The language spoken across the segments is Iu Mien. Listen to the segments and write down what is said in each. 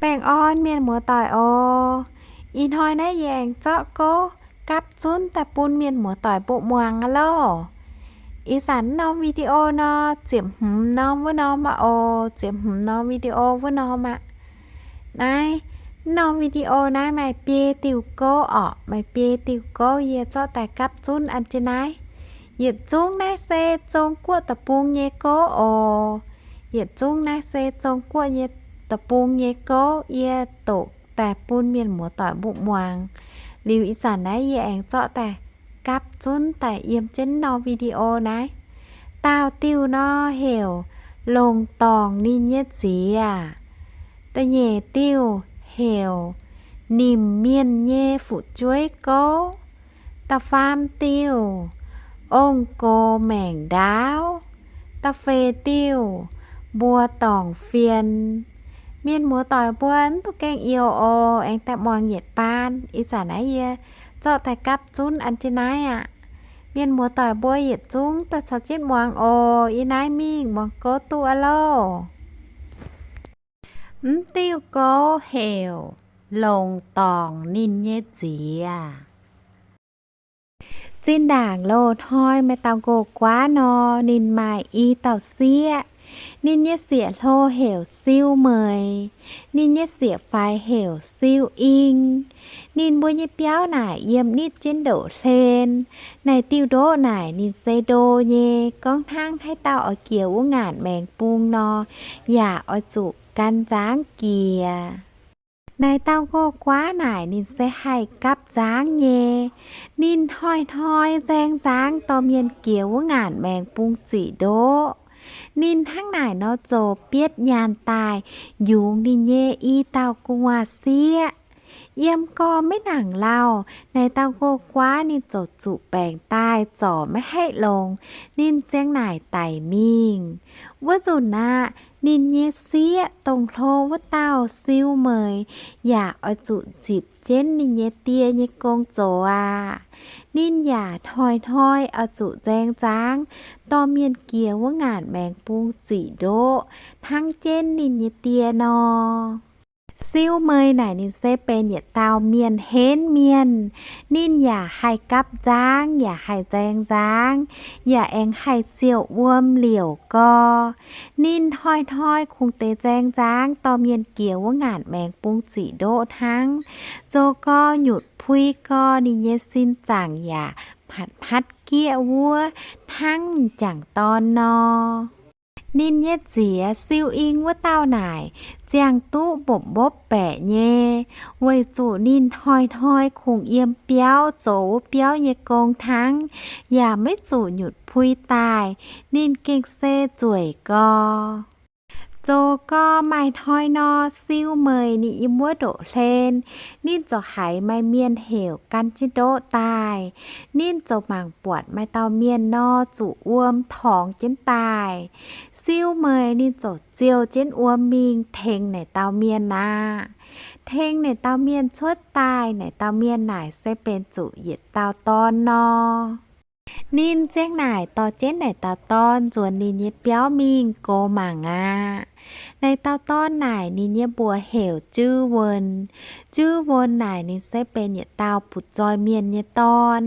Baengh orn mienh muoz-doic oc. Ih hnoi naaiv yie aengx zorqv gouv gapv zunv daaih bun mienh muoz-doic mbuo muangx aqv loh. Ih zanc norm video nor, ziepc hmz norm wuov norm aqv oc. Ziepc hmz norm video wuov norm aqv. Naaiv norm video naaiv maaih biei diuh gouv orqc, maaih biei diuh gouv yie zorqv daaih gapv zunv an jienv naaiv. Yietc zungv naaiv se Zong Guoqv deic-bung nyei gouv oc. Yietc zungv naaiv se Zong Guoqv nyei deic-bung nyei gouv, yie doqc daaih bun mienh muoz-doic mbuo muangx. Liuz ih zanc naaiv yie aengx zorqv daaih gapv zunv daaih yiem jienv norm video naaiv. Dauh diuh nor heuc Longc Dorngc Ninh Nyei Ziex. Da'nyeic diuh heuc Nimc Mienh Nyei Fu'jueiv Gouv. Da'faam diuh Ong-Gox Maengc Ndaauv. Da'feix diuh Mbuo Dorngc Fienx. Mienh muoz-doic mbuo mv duqv gaengh youz oc, aengx daaih muangx yietc baan. Ih zanc naaiv yie zorqv daaih gapv zunv an jienv naaiv aqv. Mienh muoz-doic mbuo yietc zungv daaih caux jienv muangx oc. Yie naaiv mingh muangx gouv duqv aqv loh. Mv diuh gouv heuc Longc Dorngc Ninh Nyei Ziex. Zinh ndaangc loz-hnoi maaih dauh nqox-guaav nor, ninh maaih i dauh sieqv. Ninh nyei sieqv-hlo heuc Siu Meih. Ninh nyei sieqv-faix heuc Siu Ing. Ninh mbuo nyei biauv naaic yiem nitv jienv ndoqv hlen. Naaic diuh ndoqv naaic ninh se ndo nyei. Gorngv hnangv haaix dauh oix jiex wuov ngaanc maengx bung nor, yaac oix zuqc gan nzangv jiex. Naaic dauh nqox-guaav naaic ninh se haih gapv nzangv nyei. Ninh hnoi-hnoi nzaeng nzangv dorh mienh jiex wuov ngaanc maengx bung ziqc ndoqv. Ninh hnangv naaic nor zoux bietv nyaanh daaih yungz ninh nyei i dauh gu'nguaaz-sieqv. Yiem gorx maiv nangc lauh, naaic dauh nqox-guaav ninh ziouc zuqc baengc daaih zorc maiv haih longx, ninh ziang naaic daic mingh. Wuov nzunc aqv, ninh nyei sieqv, dongh hlo wuov dauh Siu Meih, yaac oix zuqc nzipc jienv ninh nyei die nyei gong zoux aqv. Ninh yaac hnoi-hnoi oix zuqc nzaeng nzangv dorh mienh jiex wuov ngaanc maengx bung ziqc ndoqv hnangv jienv ninh nyei die nor. Siu Meih naaic ninh se benx yietc dauh mienh henv mienh. Ninh yaac haih gapv nzangv, yaac haih nzaeng nzangv, yaac aengx haih ziouc wuom liouc gorx. Ninh hnoi-hnoi kungx deix nzaeng nzangv dorh mienh jiex wuov ngaanc maengx bung ziqc ndoqv hnangv. Zoux gorx nyutc pui gorx, ninh nyei sin zaangc yaac hmatv hmatv gieqv wuov hnangv m'jangc dorn nor. Ninh nyei ziex Siu Ing wuov dauh naaic ziangh duqv mbopv mbopv baeqc nyei, weic zuqc ninh hnoi-hnoi kungx yiem biauv zoux wuov biauv nyei gong hnangv, yaac maiv zuqc nyutc pui daaih. Ninh gengh se nzueic gorx. Zoux gorx maaih hnoi nor, Siu Meih ninh yiem wuov ndoqv hlen, ninh ziouc haiz maaih mienh heuc gan jienv ndoqv daaih. Ninh ziouc mangc buatc maaih dauh mienh nor zuqc wuom torngx jienv daaih. Siu Meih ninh ziouc ziou jienv wuom mingh tengx naaic dauh mienh aqv. Tengx naaic dauh mienh cuotv daaih, naaic dauh mienh naaic se benx zuqc yietc dauh dorn nor. Ninh ziang naaic dorh jienv naaic dauh dorn nzuonx ninh nyei biauv mingh goux mangc aqv. Naaic dauh dorn naaic ninh nyei mbuox heuc Juv Wuonh. Juv Wuonh naaic ninh se benx yietc dauh butv-zoih mienh nyei dorn.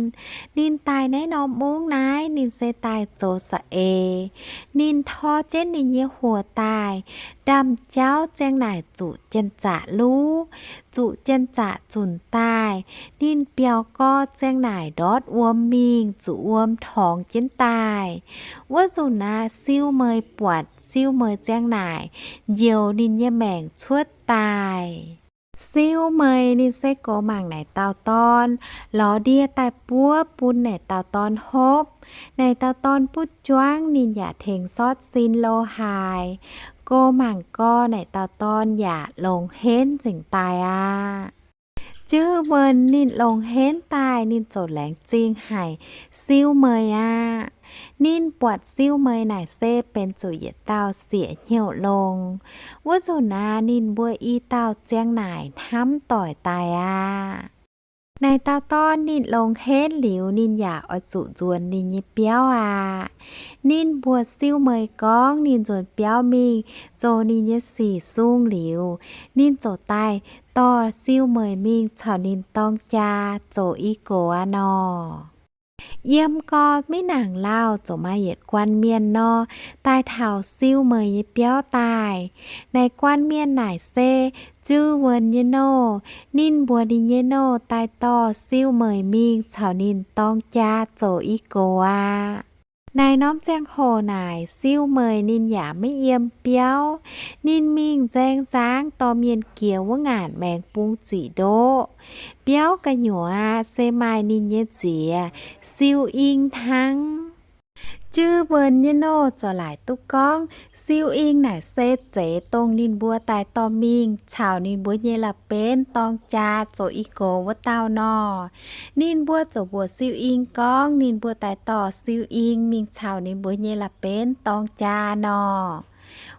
Ninh daaih naaiv norm mungv naaiv ninh se daaih zoux za'eix. Ninh tor jienv ninh nyei hoc daaih, ndaamv-jauv ziang naaic zuqc janx-zaqc luv, zuqc janx-zaqc zunc daaih. Ninh biaux gorx ziang naaic ndortv wuom mingh, zuqc wuom torngx jienv daaih. Wuov nzunc aqv, Siu Meih buatc, Siu Meih ziang naaic njoux ninh nyei maengc cuotv daaih. Siu Meih ninh se goux mangc naaic dauh dorn lorz ndie daaih buov bun naaic dauh dorn hopv. Naaic dauh dorn butv juangv, ninh yaac tengx sortv sin lo haaix. Goux mangc gorx naaic dauh dorn yaac longx henv nzengc daaih aqv. Juv Wuonh ninh longx henv daaih, ninh ziouc laengz zingh haic Siu Meih aqv. Ninh buatc Siu Meih naaic se benx zuqc yietc dauh sieqv hnyouv longx. Wuov nzunc aqv, ninh mbuo i dauh ziang naaic hnamv doic daaih aqv. Naaic dauh dorn ninh longx henv liuz, ninh yaac oix zuqc nzuonx ninh nyei biauv aqv. Ninh mbuox Siu Meih gorngv ninh nzuonx biauv mingh zoux ninh nyei sic sung liuz, ninh ziouc daaih dorh Siu Meih mingh caux ninh dorng jaa zoux i gox aqv nor. Yiem gorx maiv nangc lauh ziouc maaih yietc guanh mienh nor, daaih taux Siu Meih nyei biauv daaih. Naaic guanh mienh naaic se Ziu Wuonh nyei nouh. Ninh mbuox ninh nyei nouh daaih dorh Siu Meih mingh caux ninh dorng jaa zoux i gox aqv. Naaic norm ziangh hoc naaic, Siu Meih ninh yaac maiv yiem biauv. Ninh mingh nzaeng nzangv dorh mienh jiex wuov ngaanc maengx bung ziqc ndoqv. Biauv gu'nyuoz aqv se maaih ninh nyei nziex, Siu Ing hnangv. Ziu Wuonh nyei nouh ziouc laaic duqv gorngv, Siu Ing naaic se zeiz dongh ninh mbuo daaih dorh mingh caux ninh mbuo nyei la'benv dorng jaa zoux i gox wuov dauh nor. Ninh mbuo ziouc mbuox Siu Ing gorngv ninh mbuo daaih dorh Siu Ing mingh caux ninh mbuo nyei la'benv dorng jaa nor.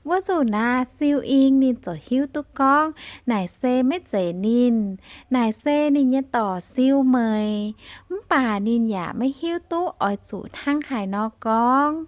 Wuov nzunc naaic, Siu Ing ninh ziouc hiuv duqv gorngv naaic se maiv zeiz ninh, naaic se ninh nyei dorc Siu Meih. Mv baac ninh yaac maiv hiuv duqv oix zuqc hnangv haaix nor gorngv.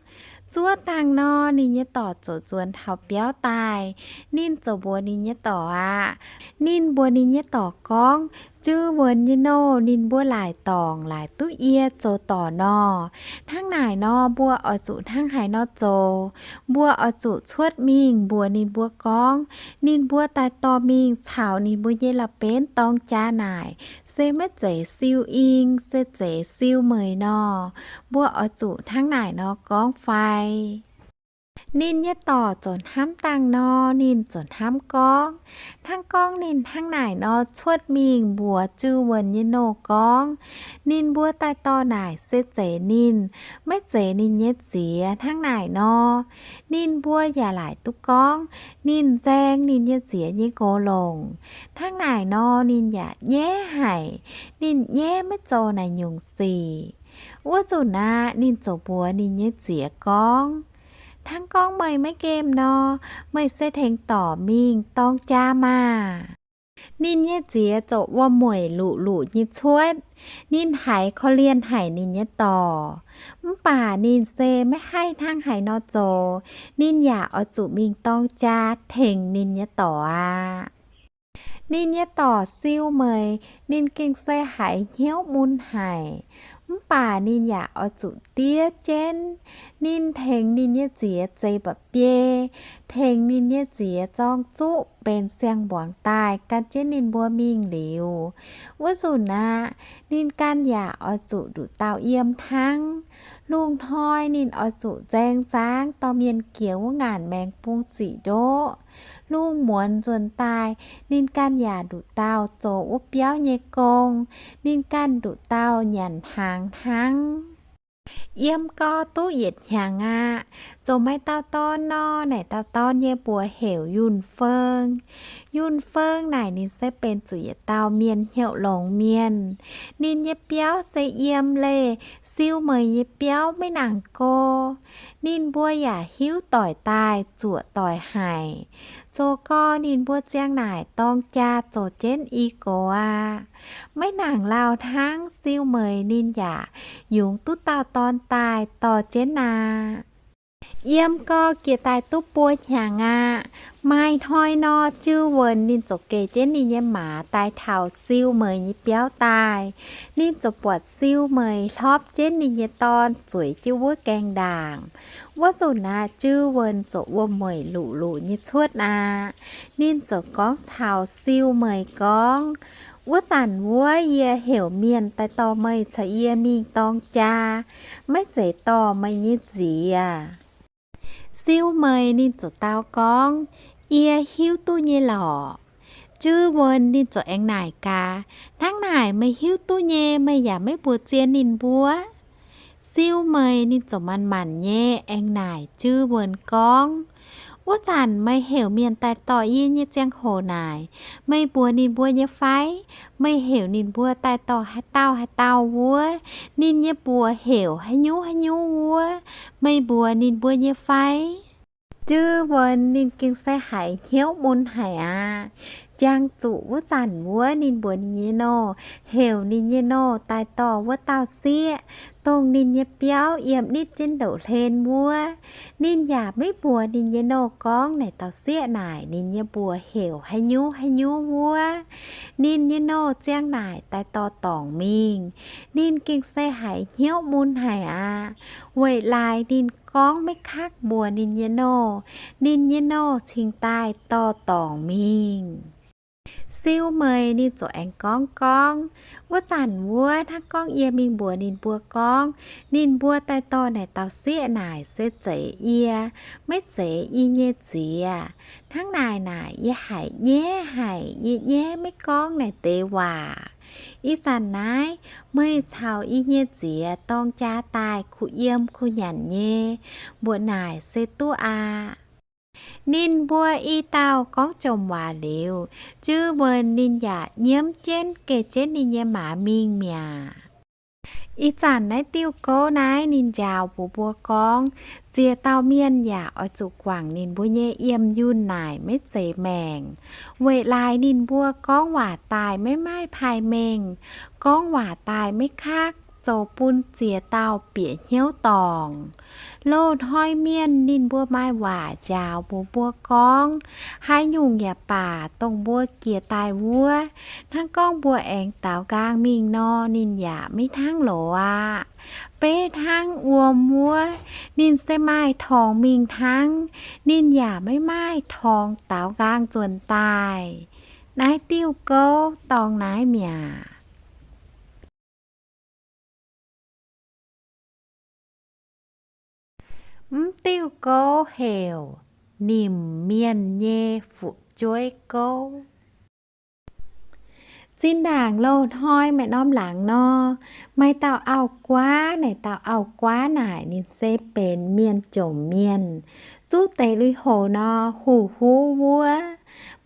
Zuov dangh nor, ninh nyei dorc ziouc nzuonx taux biauv daaih. Ninh ziouc mbuox ninh nyei dorc aqv. Ninh mbuox ninh nyei dorc gorngv, Ziu Wuonh nyei nouh ninh mbuo laaic dorngc laaic duqv yie zoux dorc nor. Hnangv naaic nor, mbuo oix zuqc hnangv haaix nor zoux? Mbuo oix zuqc cuotv mingh mbuox ninh mbuo gorngv, ninh mbuo daaih dorh mingh caux ninh mbuo nyei la'benv dorng jaa naaic se maiv zeiz Siu Ing, se zeiz Siu Meih nor. Mbuo oix zuqc hnangv naaic nor gorngv fai? Ninh nyei dorc ziouc hnamv dangh nor, ninh ziouc hnamv gorngv. Hnangv gorngv ninh hnangv naaic nor cuotv mingh mbuox Ziu Wuonh nyei nouh gorngv, ninh mbuo daaih dorh naaic se zeiz ninh, maiv zeiz ninh nyei nziex hnangv naaic nor, ninh mbuo yaac laaic duqv gorngv ninh nzaeng ninh nyei nziex nyei nqox longc. Hnangv naaic nor ninh yaac nyaiv haic. Ninh nyaiv maiv zoux naaic nyungc sic. Wuov nzunc aqv, ninh ziouc mbuox ninh nyei nziex gorngv, hnangv gorngv meih maiv nqemh nor, meih se tengx dorc mingh dorng jaa maah! Ninh nyei nziex ziouc wuom-mueic luqc-luqc nyei cuotv. Ninh haiz korv-lienh haic ninh nyei dorc, mv baac ninh se maiv haih hnangv haaix nor zoux. Ninh yaac oix zuqc mingh dorng jaa tengx ninh nyei dorc aqv. Ninh nyei dorc Siu Meih, ninh gengh se haiz hnyouv mun haic, mv baac ninh yaac oix zuqc diev jienv. Ninh tengx ninh nyei nziex zeix mba'biei, tengx ninh nyei nziex zorng zuqv benx siang-mbuangz daaih gan jienv ninh mbuo mingh liuz. Wuov nzunc aqv, ninh ganh yaac oix zuqc nduqc dauh yiem hnangv. Lungh hnoi ninh oix zuqc nzaeng nzangv dorh mienh jiex wuov ngaanc maengx bung ziqc ndoqv. Lungh muonz nzuonx daaih, ninh ganh yaac nduqc dauh zoux wuov biauv nyei gong. Ninh ganh nduqc dauh nyanc hnaangx hnangv. Yiem gau duqv yietc hnyangx aqv, ziouc maaih dauh dorn nor. Naaic dauh dorn nyei mbuox heuc Yunh Feung. Yunh Feung naaic ninh se benx zuqc yietc dauh mienh hnyouv longx mienh. Ninh nyei biauv se yiem leih Siu Meih nyei biauv maiv nangc go. Ninh mbuo yaac hiuv doic daaih zuoqc doic haic. Zoux gau ninh mbuo ziang naaic dorng jaa zoux jienv i gox aqv. Maiv nangc lauh hnangv, Siu Meih ninh yaac yungz duqv dauh dorn daaih dorh jienv aqv. Yiem gau jiex daaih duqv buo hnyangx aqv. Maaih hnoi nor, Ziu Wuonh ninh ziouc geh jienv ninh nyei maaz daaih taux Siu Meih nyei biauv daaih. Ninh ziouc buatc Siu Meih hlorpv jienv ninh nyei dorn zueiz jienv wuov gaengh ndaangc. Wuov nzunc aqv, Ziu Wuonh ziouc wuom-mueic luqc-luqc nyei cuotv aqv. Ninh ziouc gorngv caux Siu Meih gorngv, wuov zanc wuov yie heuc mienh daaih dorh meih caux yie mingh dorng jaa, maiv zeiz dorh meih nyei nziex. Siu Meih ninh ziouc dau gorngv, yie hiuv duqv nyei lorqc. Ziu Wuonh ninh ziouc aengx naaic gaax, hnangv naaic meih hiuv duqv nyei, meih yaac maiv mbuox zien ninh mbuo? Siu Meih ninh ziouc manc-manc nyei aengx naaic Ziu Wuonh gorngv, wuov zanc meih heuc mienh daaih dorh yie nyei ziangh hoc naaic, meih mbuox ninh mbuo nyei fai? Meih heuc ninh mbuo daaih dorh haaix dauh haaix dauh wuov, ninh nyei mbuox heuc haaix nyungc haaix nyungc wuov, meih mbuox ninh mbuo nyei fai? Juv wuonx ninh gengh se haiz hnyouv mun haic aqv. Jangx zuqc wuov zanc wuov ninh mbuox ninh nyei nor, heuc ninh nyei nor daaih dorh wuov dauh sieqv, dongh ninh nyei biauv yiem nitv jienv ndoqv hlen wuov. Ninh yaac maiv mbuox ninh nyei nor gorngv naaic dauh sieqv naaic ninh nyei mbuox heuc haaix nyungc haaix nyungc wuov. Ninh nyei nor ziang naaic daaih dorh dorngc mingh. Ninh gengh se haiz hnyouv mun haic aqv. Weic laaix ninh gorngv maiv kakv mbuox ninh nyei nor, ninh nyei nor cingx daaih dorh dorngc mingh. Siu mueiz ninh ziouc aengx gorngv gorngv, wuov zanc wuov hnangv gorngv yie mingh mbuox ninh mbuo gorngv, ninh mbuo daaih dorh naaic dauh sieqv naaic se zeiz yie, maiv zeiz yie nyei ziex. Hnangv naaic naaic yie haiz nyaiv haic, yie nyaiv maiv gorngv naaic deix waac. Ih zanc naaiv meih caux yie nyei ziex dorng jaa daaih kuh yiem kuh nyanc nyei, mbuoqc naaic se duqv aqv. Ninh mbuo i dauh gorngv jomc waac liuz, Juv wuonx ninh yaac nyiemv jienv geh jienv ninh nyei maaz mingh mi'aqv. Ih zanc naaiv diuh gouv naaiv ninh njaaux mbuox mbuo gorngv, ziex dauh mienh yaac oix zuqc guangc ninh mbuo nyei yiem yunh naaic maiv zeiz maengc. Weic laaix ninh mbuo gorngv waac daaih maiv maaih paaiv mengh, gorngv waac daaih maiv kakv, zoux bun ziex dauh bieqc hnyouv dorngc. Loz-hnoi mienh ninh mbuo maaih waac njaaux mbuox mbuo gorngv, haaix nyungc yaac baac dongh mbuo jiex daaih wuov, hnangv gorngv mbuo aengx daaux nqaang mingh nor, ninh yaac maiv hnangv loz aqv. Beiv hnangv wuom wuov, ninh se maaih torngx mingh hnangv, ninh yaac maiv maaih torngx daaux nqaang nzuonx daaih. Naaiv diuh gouv dorngx naaiv mi'aqv. Mv diuh gouv heuc Nimc Mienh Nyei Fu'jueiv Gouv. Zinh ndaangc loz-hnoi maaih norm laangz nor, maaih dauh auv-guaav. Naaic dauh auv-guaav naaic ninh se benx mienh jomc mienh, zuqv deix lui-houx nor huv-huv wuov.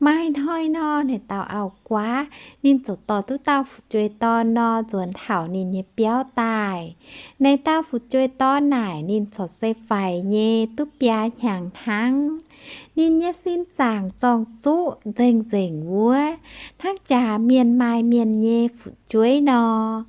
Maaih hnoi nor, naaic dauh auv-guaav ninh ziouc dorh duqv dauh fu'jueiv dorn nor nzuonx taux ninh nyei biauv daaih. Naaic dauh fu'jueiv dorn naaic ninh corc se faix nyei, duqv biaa hnyangx hnangv. Ninh nyei sin zaangc zorng-zuqv nzengc-nzengc wuov, hnangv jaax mienh maaih mienh nyei fu'jueiv nor.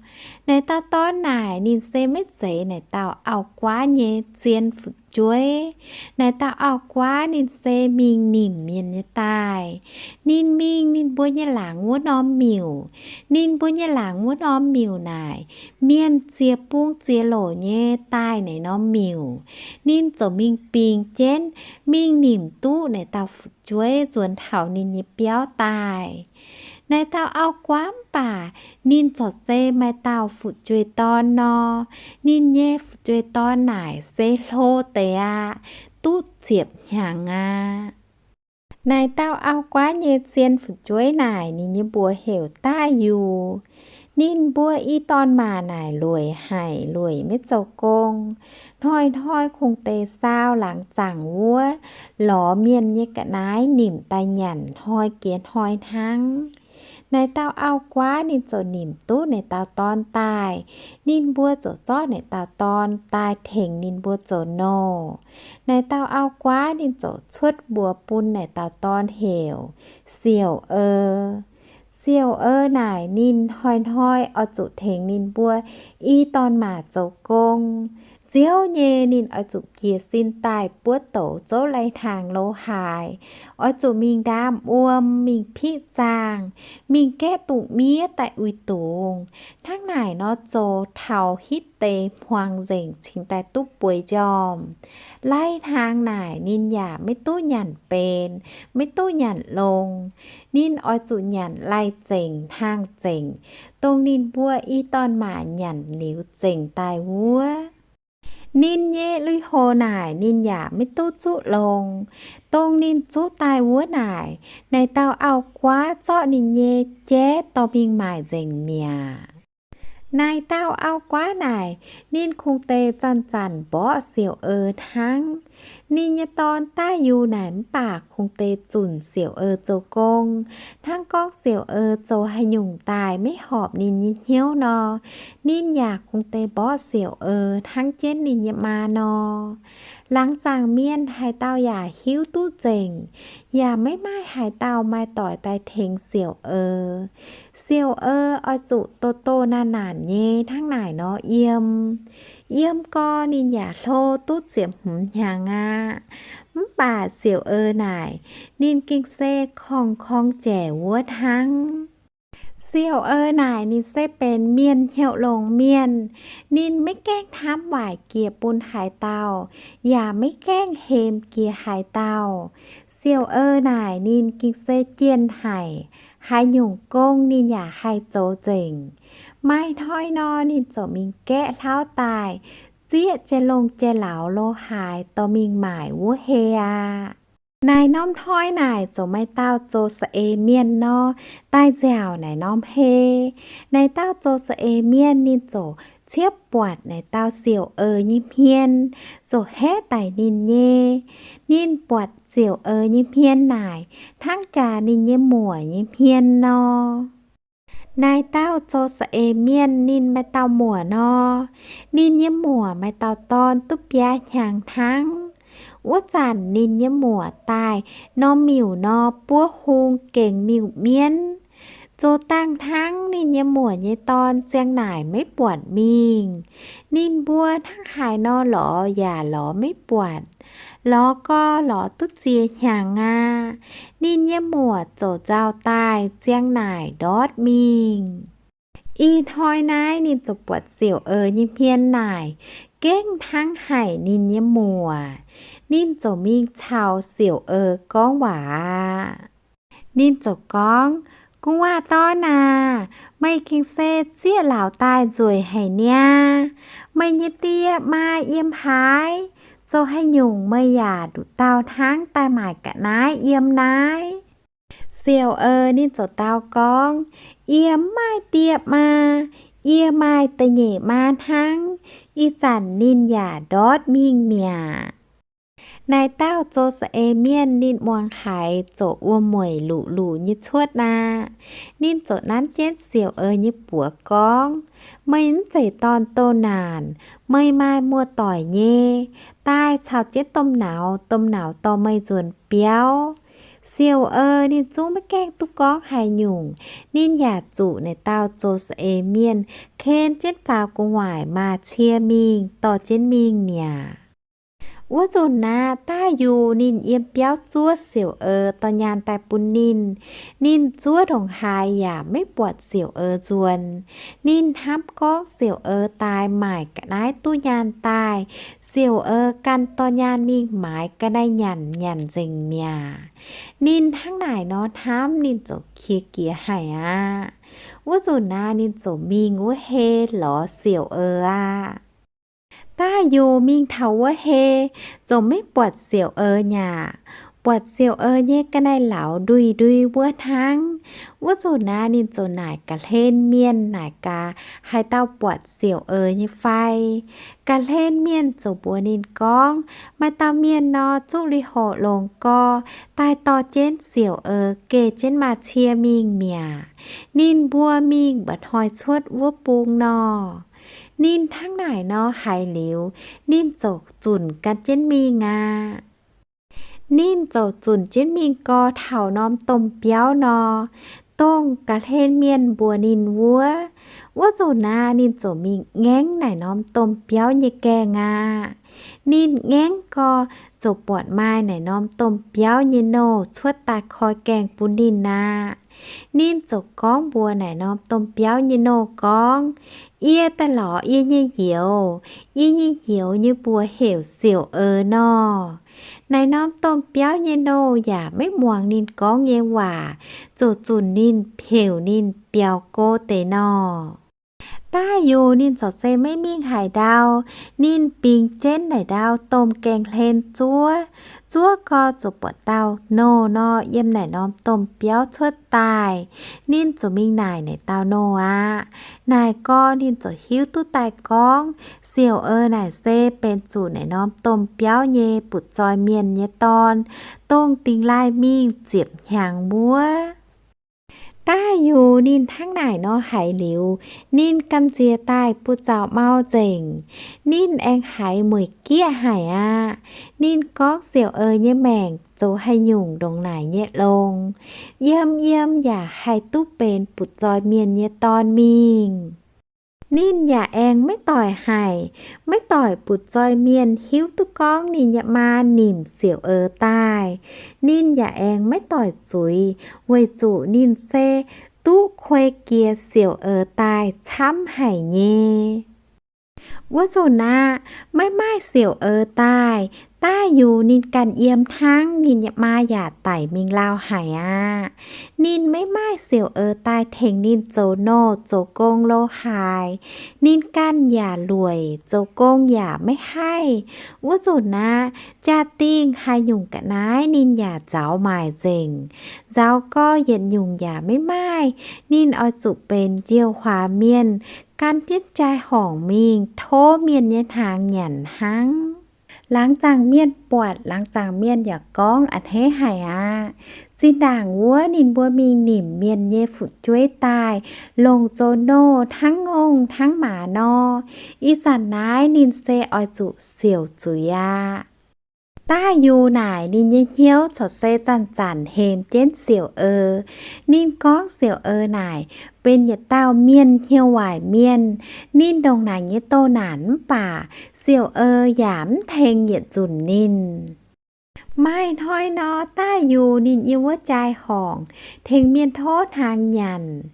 Naaic dauh dorn naaic ninh se maiv zeiz naaic dauh auv-guaav nyei zien fu'jueiv. Naaic dauh auv-guaav ninh se mingh nimc mienh nyei daaih. Ninh mingh ninh mbuo nyei laangz wuov norm miuc. Ninh mbuo nyei laangz wuov norm miuc naaic, mienh ziex bung ziex loc nyei daaih naaic norm miuc. Ninh ziouc mingh bingx jienv, mingh nimc duqv naaic dauh fu'jueiv nzuonx taux ninh nyei biauv daaih. Naaic dauh auv-guaav mv baac ninh corc se maaih dauh fu'jueiv dorn nor. Ninh nyei fu'jueiv dorn naaic se hlo deix aqv, duqv ziepc hnyangx aqv. Naaic dauh auv-guaav nyei zien fu'jueiv naaic ninh nyei mbuox heuc Daaih Yungh. Ninh mbuo i dorn-maac naaic lueic haic, lueic maiv zoux gong. Hnoi-hnoi kungx deix saau laangz zaangc wuov, lorz mienh nyei ga'naaiv nimc daaih nyanc hnoi jiex hnoi hnangv. Naaic dauh auv-guaav ninh ziouc nimc duqv naaic dauh dorn daaih. Ninh mbuo ziouc zorqv naaic dauh dorn daaih tengx ninh mbuo zoux nouh. Naaic dauh auv-guaav ninh ziouc cuotv mbuox bun naaic dauh dorn heuc Siouc Ou. Siouc Ou naaic ninh hnoi-hnoi oix zuqc tengx ninh mbuo i dorn-maac zoux gong. Nziouv nyei ninh oix zuqc jiez sin daaih buov douz zouv lai-hnaangx lo haaix, oix zuqc mingh ndaam wuom, mingh piqv zaangh, mingh gaeqv dungz miev daaih uix dungz. Hnangv naaic nor zoux taux hitv deix hmuangx nzengc cingx daaih duqv bueix njormh. Lai-hnaangx naaic ninh yaac maiv duqv nyanc benx, maiv duqv nyanc longx. Ninh oix zuqc nyanc lai-zengc hnaangx-zengc, dongh ninh mbuo i dorn-maac nyanc liuz zengc daaih wuov. Ninh nyei lui-houx naaic ninh yaac maiv duqv zuqv longx. Dongh ninh zuqv daaih wuov naaic, naaic dauh auv-guaav zorqv ninh nyei jaiv dorh mingh maaic nzengc mi'aqv. Naaic dauh auv-guaav naaic, ninh kungx deix zanc-zanc mborqv Siouc Ou hnangv. Ninh nyei dorn Daaih Yungh naaic mv baac kungx deix zunc Siouc Ou zoux gong. Hnangv gorngv Siouc Ou zoux haaix nyungc daaih maiv horpc ninh nyei hnyouv nor, ninh yaac kungx deix mborqv Siouc Ou hnangv jienv ninh nyei maa nor. Laangz zaangc mienh haaix dauh yaac hiuv duqv nzengc, yaac maiv maaih haaix dauh maaih doic daaih tengx siouc eix. Siouc eix oix zuqc doh doh naanc naanc nyei hnangv naaic nor yiem. Yiem gau ninh yaac hlo duqv ziepc hmz hnyangx aqv. Mv baac siouc eix naaic, ninh gengh se korng-korng jaic wuov hnangv. Siouc eix naaic ninh se benx mienh hnyouv longx mienh. Ninh maiv gaengh hnamv waaic jiex bun haaix dauh, yaac maiv gaengh hemx jiex haaix dauh. Siouc eix naaic ninh gengh se jienh haic, haaix nyungc gong ninh yaac haih zoux nzengc. Maaih hnoi nor, ninh ziouc mingh gaeqv hlauv daaih, zieqv jai-longh jai-lauz lo haaix dorh mingh maaic wuov hei aqv. Naaiv norm hnoi naaic ziouc maaih dauh zoux saeng-eix mienh nor, daaih nziaauc naaiv norm hei. Naaiv dauh zoux saeng-eix mienh ninh ziouc ciepv buatc naaiv dauh siouc eix nyei hmien, ziouc haeqv daic ninh nyei. Ninh buatc siouc eix nyei hmien naaic, hnangv jaax ninh nyei muoc nyei hmien nor. Naaiv dauh zoux saeng-eix mienh ninh maaih dauh muoc nor. Ninh nyei muoc maaih dauh dorn duqv biaa hnyangx hnangv. Wuov zanc ninh nyei muoc daaih norm miuc nor, buov hung gengx miuc-mienv. Zoux dangh hnangv ninh nyei muoc nyei dorn ziang naaic maiv buatc mingh. Ninh mbuo hnangv haaix nor lorz yaac lorz maiv buatc. Lorz gau lorz duqv ziex hnyangx aqv. Ninh nyei muoc ziouc nzauh daaih ziang naaic ndortv mingh. Ih hnoi naaiv ninh ziouc buatc siouc eix nyei hmien naaic, gengh hnangv haic ninh nyei muoc. Ninh ziouc mingh caux siouc eix gorngv waac aqv. Ninh ziouc gorngv, Gu'nguaaz dorn aac, meih gengh se zieqv lauz daaih nzueic haic niaa. Meih nyei die maa yiem haaix? Zoux haaix nyungc meih yaac nduqc dauh hnangv daaih maaic ga'naaiv yiem naaiv? Siouc eix ninh ziouc dau gorngv, Yie mv maaih die maa. Yie maaih da'nyeic maa hnangv. Ih zanc ninh yaac ndortv mingh mi'aqv. Naaiv dauh zoux saeng-eix mienh ninh muangx haiz ziouc wuom-mueic luqc luqc nyei cuotv aqv. Ninh ziouc nanv jienv siouc eix nyei buoz gorngv, Meih mv zeiz dorn-doh naanc. Meih maaih muoz-doic nyei. Daaih caux jienv domh nauz, domh nauz dorh meih nzuonx biauv. Siouc eix ninh zungv maiv gaengh duqv gorngv haaix nyungc. Ninh yaac zuqc naaiv dauh zoux saeng-eix mienh ken jienv faaux gu'nguaaic maah cie mingh dorh jienv mingh mi'aqv. Wuov nzunc naaiv, daaih yungz ninh yiem biauv zuov siouc eix dorh nyaanh daaih bun ninh. Ninh zuov ndongc haaix yaac maiv buatc siouc eix nzuonx. Ninh hnamv gorngv siouc eix daaih maaic ga'naaiv duqv nyaanh daaih, siouc eix ganh dorh nyaanh mingh maaiz ga'naaiv nyanc nyanc nzengc mi'aqv. Ninh hnangv naaic nor hnamv, ninh ziouc qiex jiez haic aqv. Wuov nzunc naaiv ninh ziouc mingh wuov hei lorz siouc eix aqv. Daaih yungz mingh taux wuov hei, ziouc maiv buatc siouc eix nyaqc. Buatc siouc eix nyei ga'naaiv lauz ndui-ndui wuov hnangv. Wuov nzunc naaiv ninh ziouc naaic ga'hlen mienh naaic gaax, haaix dauh buatc siouc eix nyei fai. Ga'hlen mienh ziouc mbuox ninh gorngv, Maaih dauh mienh nor, zuqv lui-hoc longx gorx, daaih dorh jienv siouc eix geh jienv maah cie mingh mi'aqv. Ninh mbuo mingh mba'hnoi cuotv wuov bung nor. Ninh hnangv naaic nor haiz liuz, ninh ziouc zunc gan jienv mingh aqv. Ninh ziouc zunc jienv mingh gorx taux norm domh biauv nor, dongh ga'hlen mienh mbuox ninh wuov. Wuov nzunc naaiv ninh ziouc mingh ngaengv naaic norm domh biauv nyei gaengh aqv. Ninh ngaengv gorx ziouc buatc maaih naaic norm domh biauv nyei nouh cuotv daaih koi gaengh bun ninh aqv. Ninh ziouc gorngv mbuox naaic norm domh biauv nyei nouh gorngv, Yie daaih lorz yie nyei youz. Yie nyei youz nyei mbuox heuc siouc eix nor. Naaic norm domh biauv nyei nouh yaac maiv muangx ninh gorngv nyei waac, ziouc zunc ninh heuc ninh biaux go deix nor. Daaih yungz ninh ziouc se maiv mingh haaix ndau. Ninh bingx jienv naaic ndau domh gaengh hlen zuov. Zuov gorx ziouc buatc dauh nouh nor yiem naaic norm domh biauv cuotv daaih. Ninh ziouc mingh naaic naaic dauh nouh aqv. Naaic gorx ninh ziouc hiuv duqv daaih gorngv siouc eix naaic se benx zuqc naaic norm domh biauv nyei butv-zoih mienh nyei dorn, dongh dingx laaih mingh ziepc hnyangx wuov. Daaih Yunc ninh hnangv naaic nor haiz liuz, ninh gamh nziex daaih buoz-zaux mau nzengc. Ninh aengx haiz mueic gieqv haic aqv. Ninh gorngv, Siouc-eu nyei maengc zoux haaix nyungc ndongc naaic nyei longx, yiem yiem yaac haih duqv benx butv-zoih mienh nyei dorn mingh. Ninh yaac aengx maiv doic haic, maiv doic butv-zoih mienh hiuv duqv gorngv ninh nyei maa nimc siouc-eu daaih. Ninh yaac aengx maiv doic zuiz, weic zuqc ninh se duqv kuei jiex siouc-eu daaih camv haic nyei. Wuov nzunc aqv, maiv maaih siouc-eu daaih, daaih Yunc ninh ganh yiem hnangv, ninh nyei maa yaac daic mingh lauh haic aqv. Ninh maiv maaih siouc-eu daaih tengx ninh zoux nouh zoux gong lo haaix, ninh ganh yaac lueic, zoux gong yaac maiv haih. Wuov nzunc aqv, jaa-dingh haaix nyungc ga'naaiv ninh yaac nzauz maaic nzengc. Nzauz gorx yietc nyungc yaac maiv maaih. Ninh oix zuqc benx njiec huaax mienh, gan jienv jaa-horngc mingh tov mienh nyei hnaangx nyanc hnangv. Laangz zaangc mienh buatc, laangz zaangc mienh yaac gorngv, A'hneiv haic aqv. Zinh ndaangc wuov ninh mbuo mingh nimc mienh nyei fu'jueiv daaih, longc zoux nouh hnangv ngongh hnangv maaz nor. Ih zanc naaiv ninh se oix zuqc siouc zuiz aqv. Daaih Yunc naaic ninh nyei hnyouv corc se zanc-zanc hemx jienv siouc-eu. Ninh gorngv siouc-eu naaic benx yietc dauh mienh hnyouv waaic mienh. Ninh ndongc naaic nyei doh naanc mv baac siouc-eu yaac mv tengx yietc nzunc ninh. Maaih hnoi nor, daaih Yunc ninh yiem wuov jaa-horngc tengx mienh tov hnaangx nyanc,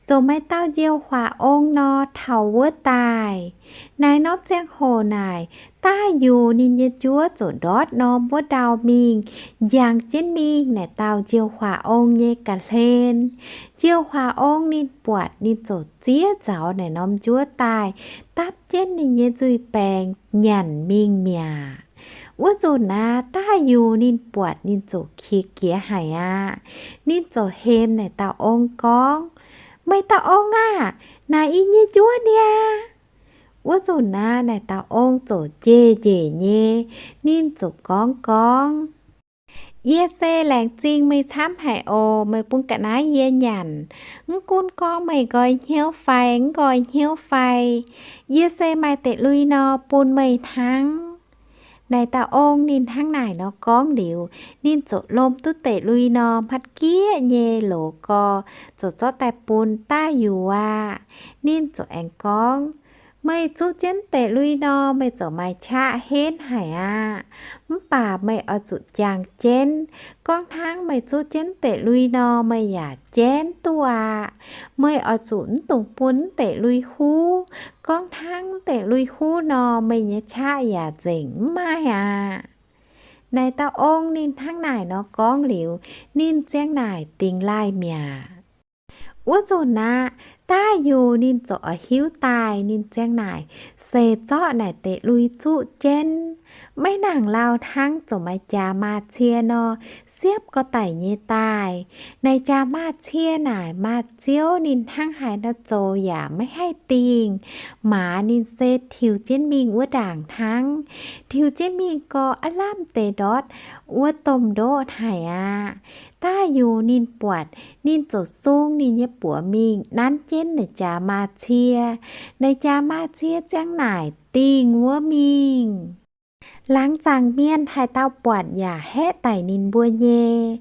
ziouc maaih dauh njiec huaax ong nor taux wuov daaih. Naaiv norm ziangh hoc naaic, daaih Yunc ninh nyei njuov ziouc ndortv norm wuov ndau mingh, njang jienv mingh naaic dauh njiec huaax ong nyei ga'hlen. Njiec huaax ong ninh buatc ninh ziouc ziev nzauz naaic norm njuov daaih, dapv jienv ninh nyei nzuih baengx nyanc mingh mi'aqv. Wuov nzunc aqv, daaih Yunc ninh buatc ninh ziouc qiex jiez haic aqv. Ninh ziouc hemx naaic dauh ong gorngv, Meih dauh ong aah! Naaic yie nyei njuov niaa. Wuov nzunc aqv, naaic dauh ong ziouc njiec njiec nyei, ninh ziouc gorngv gorngv, Yie se laengz zingh meih camv haic oc. Meih bun ga'naaiv yie nyanc. Mv gunv gorngv meih nqoi hnyouv fai mv nqoi hnyouv fai, yie se maaih deic-lui nor bun meih hnangv. Naaic dauh ong ninh hnangv naaic nor gorngv liuz, ninh ziouc lomh duqv deic-lui nor, hmatv gieqv nyei loz gorx ziouc zorqv daaih bun daaih Yunc aqv. Ninh ziouc aengx gorngv, Meih zuqv jienv deic-lui nor, meih ziouc maaih qaqv henv haic aqv. Mv baac meih oix zuqc jangx jienv. Gorngv hnangv meih zuqv jienv deic-lui nor, meih yaac jienv duqv aqv. Meih oix zuqc mv dungx bun mv deic-lui huv. Gorngv hnangv mv deic-lui huv nor, meih nyei qaqv yaac nzengc mv maaih aqv. Naaic dauh ong ninh hnangv naaic nor gorngv liuz, ninh ziang naaic dingx laaih mi'aqv. Wuov nzunc aqv, daaih Yunc ninh ziouc oix hiuv daaih, ninh ziang naaic se zorqv naaic deic-lui zuqv jienv. Maiv nangc lauh hnangv ziouc maaih jaax maaz-cie nor, siepv gorx daic nyei daaih. Naaic jaax maaz-cie naaic maaz-ziouv ninh hnangv haaix nor zoux yaac maiv haih dingh. Maaz ninh se tiux jienv mingh wuov ndaangc hnangv. Tiux jienv mingh gorx aav lamh deix ndortv wuov domh ndoqv haic aqv. Daaih Yunc ninh buatc, ninh ziouc sung ninh nyei buoz mingh nanv jienv naaic jaax maaz-cie. Naaic jaax maaz-cie ziang naaic dingh wuov mingh. Laangz zaangc mienh haaix dauh buatc yaac haeqv daic ninh mbuo nyei.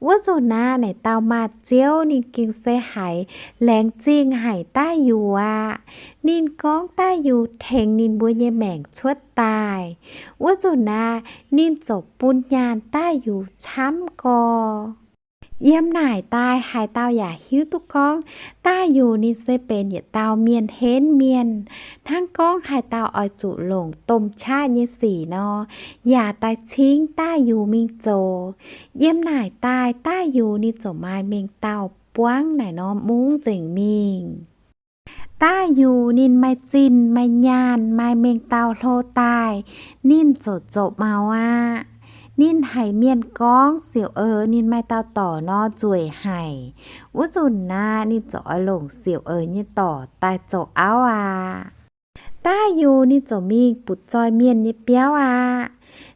Wuov nzunc aqv, naaic dauh maaz-ziouv ninh gengh se haiz laengz zingh haic daaih Yunc aqv. Ninh gorngv daaih Yunc tengx ninh mbuo nyei maengc cuotv daaih. Wuov nzunc aqv, ninh ziouc bun nyaanh daaih Yunc camv gorx. Yiem naaic daaih haaix dauh yaac hiuv duqv gorngv daaih Yunc ninh se benx yietc dauh mienh henv mienh, hnangv gorngv haaix dauh oix zuqc longc domh qaqv nyei sic nor, yaac daaih cingv daaih Yunc mingh zoux. Yiem naaic daaih daaih Yunc ninh ziouc maaih mengh dauh buangv naaic norm mungv nzengc mingh. Daaih Yunc ninh maaih zinh maaih nyaanh maaih mengh dauh hlo daaih, ninh ziouc zoux maux aqv. Ninh haiz mienh gorngv siouc-eu ninh maaih dauh dorc nor nzueic haic. Wuov nzunc aqv, ninh ziouc oix longc siouc-eu nyei dorc daaih zoux auv aqv. Daaih Yunc ninh ziouc mingh butv-zoih mienh nyei biauv aqv.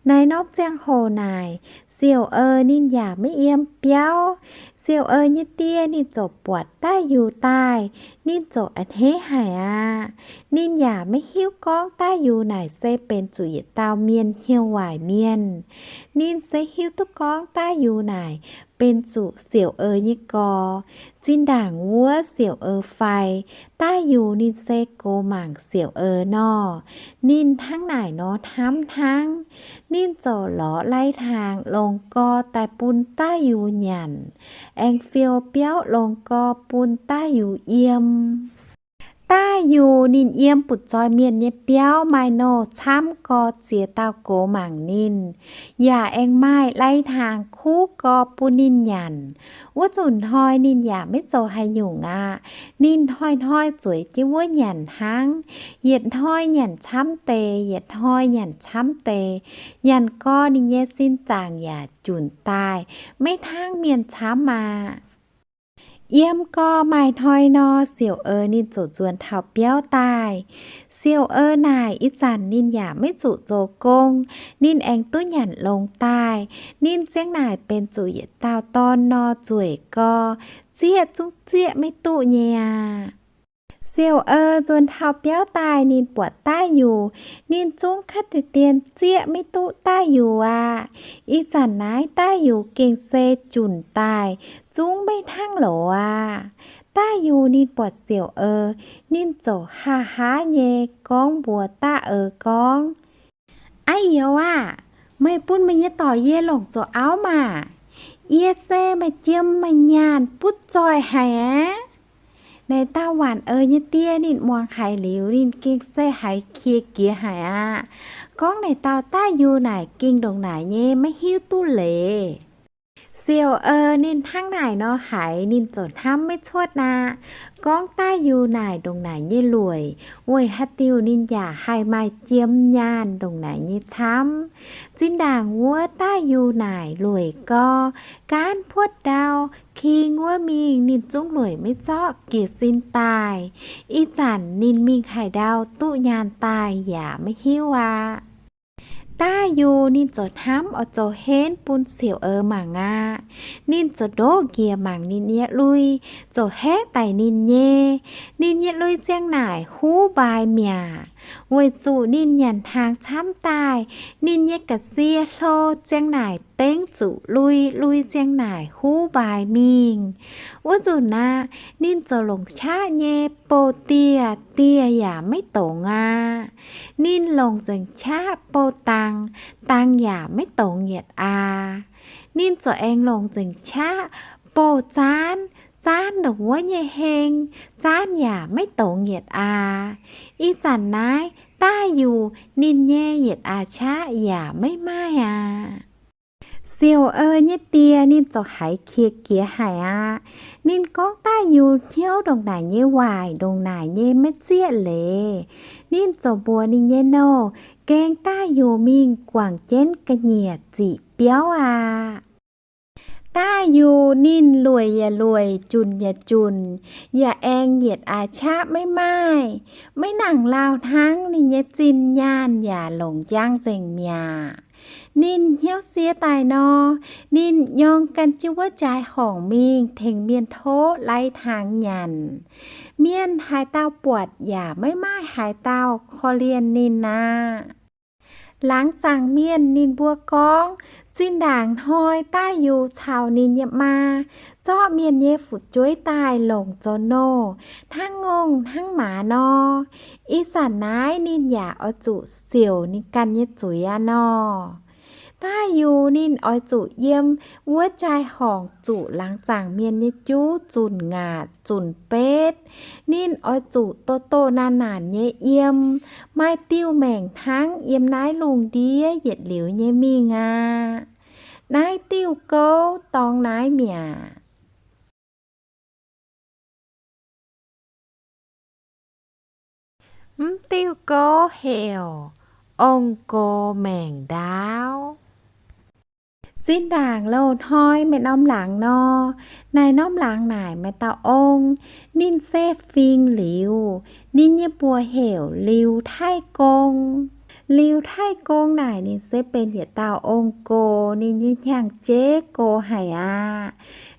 Naaiv norm ziangh hoc naaic, siouc-eu ninh yaac maiv yiem biauv. Siouc-eu nyei die ninh ziouc buatc Daaih Yungh daaih, ninh ziouc a'hneiv haic aqv. Ninh yaac maiv hiuv gorngv Daaih Yungh naaic se benx zuqc yietc dauh mienh hnyouv waaic mienh. Ninh se hiuv duqv gorngv Daaih Yungh naaic benx zuqc Siouc-eu nyei gorx. Zinh ndaangc wuov Siouc-eu faix, Daaih Yungh ninh se gox mangc Siouc-eu nor. Ninh hnangv naaic nor hnamv hnangv. Ninh ziouc lorz lai-hnaangx longc gor daaih bun Daaih Yungh nyanc, aengx fiou biauv longc gor bun Daaih Yungh yiem. Daaih Yungh ninh yiem butv-zoih mienh nyei biauv maaih nouh camv gor ziex dauh gox mangc ninh, yaac aengx maaih lai-hnaangx kuv gor bun ninh nyanc. Wuov nzunc hnoi ninh yaac maiv zoux haaix nyungc aqv. Ninh hnoi-hnoi zueiz jienv wuov nyanc hnangv. Yietc hnoi nyanc camv deix, yietc hnoi nyanc camv deix. Nyanc gor ninh nyei sin zaangc yaac junc daaih, maiv hnangv mienh camv aqv. Yiem gor maaih hnoi nor, Siouc-eu ninh ziouc nzuonx taux biauv daaih. Siouc-eu naaic ih zanc ninh yaac maiv zuqc zoux gong, ninh aengx duqv nyanc longx daaih. Ninh ziang naaic benx zuqc yietc dauh dorn nor nzueic gor, zieqv zungv zieqv maiv duqv nyei aqv. Siouc-eu nzuonx taux biauv daaih ninh buatc Daaih Yungh, ninh zungv kaav deix dien zieqv maiv duqv Daaih Yungh aqv. Ih zanc naaiv Daaih Yungh gengh se junc daaih, zungv maiv hnangv loz aqv. Daaih Yungh ninh buatc Siouc-eu, ninh ziouc haa haa nyei gorngv mbuox Daaih-eu gorngv, Aa youz aah! Meih bun meih nyei dorc yie longc zoux auv maah! Yie se maaih jiem maaih nyaanh butv zoih haic aqv. Naaic dauh waanc-eu nyei die ninh muangx haiz liuz, ninh gengh se haiz qiex jiez haic aqv. Gorngv naaic dauh Daaih Yungh naaic gengh ndongc naaic nyei maiv hiuv duqv leiz. Siouc-eu ninh hnangv naaic nor haiz ninh ziouc hnamv maiv cuotv aqv. Gorngv Daaih Yungh naaic ndongc naaic nyei lueic, weic haaix diuc ninh yaac haih maaih jiem nyaanh ndongc naaic nyei camv. Zinh ndaangc wuov Daaih Yungh naaic lueic gor, gaanv puotv ndau, king wuov mingh ninh zungv lueic maiv zorqv jiez sin daaih. Ih zanc ninh mingh haaix ndau duqv nyaanh daaih yaac maiv hiuv aqv. Daaih Yungh ninh ziouc hnamv oix zoux henv bun Siouc-eu mangc aqv. Ninh ziouc ndoqv njiec mangc ninh nyei lui, ziouc haeqv daic ninh nyei. Ninh nyei lui ziang naaic huv mbaaix mi'aqv, weic zuqc ninh nyanc hnaangx camv daaih, ninh nyei ga'sie hlo ziang naaic dengv zuqc lui, lui ziang naaic huv mbaaix mingh. Wuov nzunc aqv, ninh ziouc longc qaqv nyei bouh dieh, dieh yaac maiv dongz aqv. Ninh longc nzengc qaqv bouh dangx, dangx yaac maiv dongz yietc aa. Ninh ziouc aengx longc nzengc qaqv bouh zaanv, zaanv ndongc wuov nyei heng, zaanv yaac maiv dongz yietc aa. Ih zanc naaiv Daaih Yungh ninh nyei yietc aa qaqv yaac maiv maaih aqv. Siouc-eu nyei die ninh ziouc haiz qiex jiez haic aqv. Ninh gorngv Daaih Yungh hnyouv ndongc naaic nyei waaic, ndongc naaic nyei maiv zieqv leiz. Ninh ziouc mbuox ninh nyei nouh, Gengh Daaih Yungh mingh guangc jienv ga'nyiec ziqc biauv aqv. Daaih Yungh ninh lueic yaac lueic, junc yaac junc, yaac aengx yietc aa qaqv maiv maaih. Maiv nangc lauh hnangv, ninh nyei zinh nyaanh yaac longc njang nzengc mi'aqv. Ninh hnyouv sie daaih nor, ninh nyorng gan jienv wuov jaaix horngc mingh tengx mienh tov lai-hnaangx nyanc. Mienh haaix dauh buatc yaac maiv maaih haaix dauh korv-lienh ninh aqv. Laangz zaangc mienh ninh mbuo gorngv, zinh ndaangc hnoi Daaih Yungh caux ninh nyei maa zorqv mienh nyei fu'jueiv daaih longc zoux nouh, hnangv ngongh hnangv maaz nor. Ih zanc naaiv ninh yaac oix zuqc siouc ninh ganh nyei zuiz aqv nor. Daaih Yungh ninh oix zuqc yiem wuov jaaix horngc zuqc laangz zaangc mienh nyei juv zunc ngaatc zunc betv. Ninh oix zuqc doh doh naanc naanc nyei yiem, maaih diuh maengc hnangv yiem naaiv lungh ndiev yietc liuz nyei mingh aqv. Naaiv diuh gouv dorngx naaiv mi'aqv. Mv diuh gouv heuc Ong-Gox Maengc Ndaauv. Zinh ndaangc loz-hnoi maaih norm laangz nor, naaiv norm laangz naaic maaih dauh ong, ninh se fingx liuz, ninh nyei mbuox heuc Liuz Taiv Gong. Liuz Taiv Gong naaic ninh se benx yietc dauh ong-gox, ninh nyei hnyangx-jeiv gox haic aqv.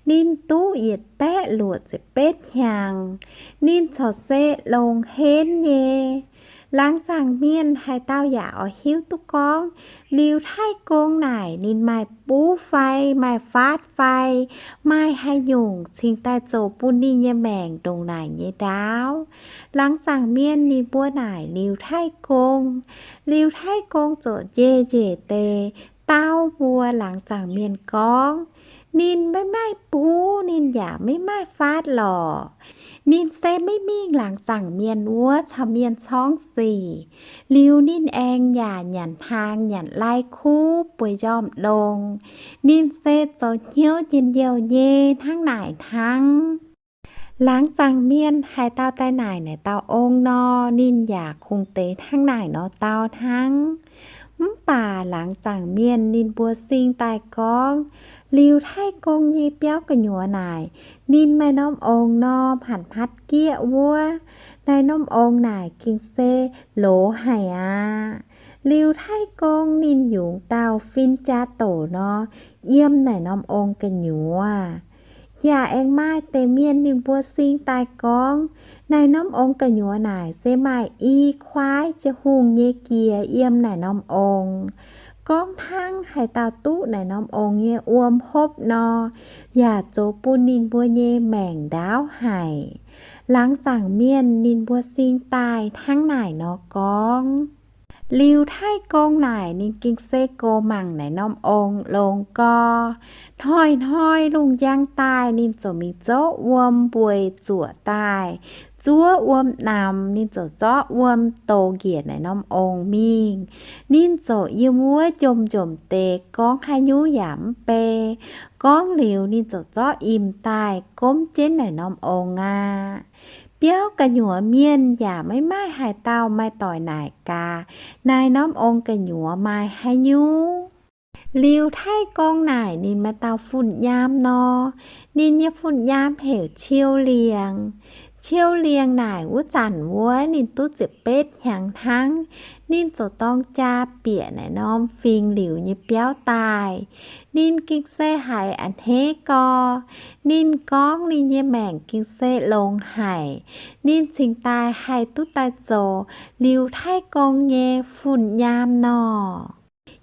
Ninh duqv yietc baeqv luoqc ziepc betv hnyangx. Ninh corc se longx henv nyei. Laangz zaangc mienh haaix dauh yaac oix hiuv duqv gorngv Liuz Taiv Gong naaic ninh maaih buv fai maaih faatv fai maaih haaix nyungc cingx daaih zoux bun ninh nyei maengc ndongc naaic nyei ndaauv. Laangz zaangc mienh ninh mbuo naaic Liuz Taiv Gong. Liuz Taiv Gong ziouc njiec njiec deix dau mbuo laangz zaangc mienh gorngv, ninh maiv maaih buv, ninh yaac maiv maaih faatv lorqc. Ninh se maiv mingh laangz zaangc mienh wuov caux mienh corngv sic. Liuz ninh aengx yaac nyanc hnaangx nyanc lai-kuv bueix njormh longx. Ninh se zoux hnyouv njien-youh nyei hnangv naaic hnangv. Laangz zaangc mienh haaix dauh daaih naaic naaic dauh ong nor, ninh yaac kungx deix hnangv naaic nor dau hnangv. Mv baac laangz zaangc mienh ninh mbuo sing daaih gorngv, Liuz Taiv Gong nyei biauv gu'nyuoz naaic, ninh maaih norm ong norm hatc hmatv gieqv wuov. Naaiv norm ong naaic gengh se loz haic aqv. Liuz Taiv Gong ninh yungz dauh fin jaa doc nor, yiem naaic norm ong gu'nyuoz. Yaac aengx maaih deix mienh ninh mbuo sing daaih gorngv, naaic norm ong gu'nyuoz naaic se maaih i kuaaiv jiez hungh nyei jiex yiem naaic norm ong. Gorngv hnangv haaix dauh duqv naaic norm ong nyei wuom hopv nor, yaac zoux bun ninh mbuo nyei maengc ndaauv haic. Laangz zaangc mienh ninh mbuo sing daaih hnangv naaic nor gorngv. Liuz Taiv Gong naaic ninh gengh se gox mangc naaic norm ong longx gorx. Hnoi-hnoi lungh njang daaih ninh ziouc mingh zorqv wuom mbueiz zuoqc daaih, zuov wuom namx, ninh ziouc zorqv wuom dox njiec naaic norm ong mingh. Ninh ziouc yiem wuov njomc-njomc deix gorngv haaix nyungc yaac mv bei. Gorngv liuz ninh ziouc zorqv im daaih gomv jienv naaic norm ong aqv. Biauv gu'nyuoz mienh yaac maiv maaih haaix dauh maaih doic naaic gaax, naaic norm ong gu'nyuoz maaih haaix nyungc. Liuz Taiv Gong naaic ninh maaih dauh fun-nyaam nor. Ninh nyei fun-nyaam heuc Ciou Liengc. Ciou Liengc naaic wuov zanc wuov ninh duqv ziepc betv hnyangx hnangv. Ninh ziouc dorng jaa bieqc naaic norm fingx liuz nyei biauv daaih. Ninh gengh se haiz a'hneiv gorx. Ninh gorngv ninh nyei maengc gengh se longx haic. Ninh cingx daaih haih duqv daaih zoux Liuz Taiv Gong nyei fun-nyaam nor.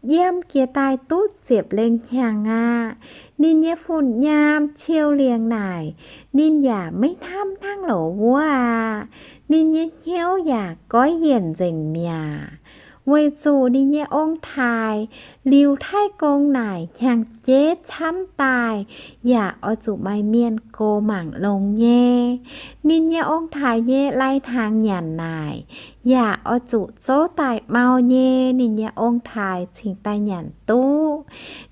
Yiem jiex daaih duqv ziepc lengh hnyangx aqv. Ninh nyei fun-nyaam Ciou Liengc naaic, ninh yaac maiv hnamv hnangv loz wuov aqv. Ninh nyei hnyouv yaac goiv yienc nzengc mi'aqv. Weic zuqc ninh nyei ong-taaix Liuz Taiv Gong naaic hnyangx-jeiv camv daaih, yaac oix zuqc maaih mienh gox mangc longx nyei. Ninh nyei ong-taaix nyei lai-hnaangx nyanc naaic, yaac oix zuqc zouv daaih mau nyei, ninh nyei ong-taaix cingx daaih nyanc duqv.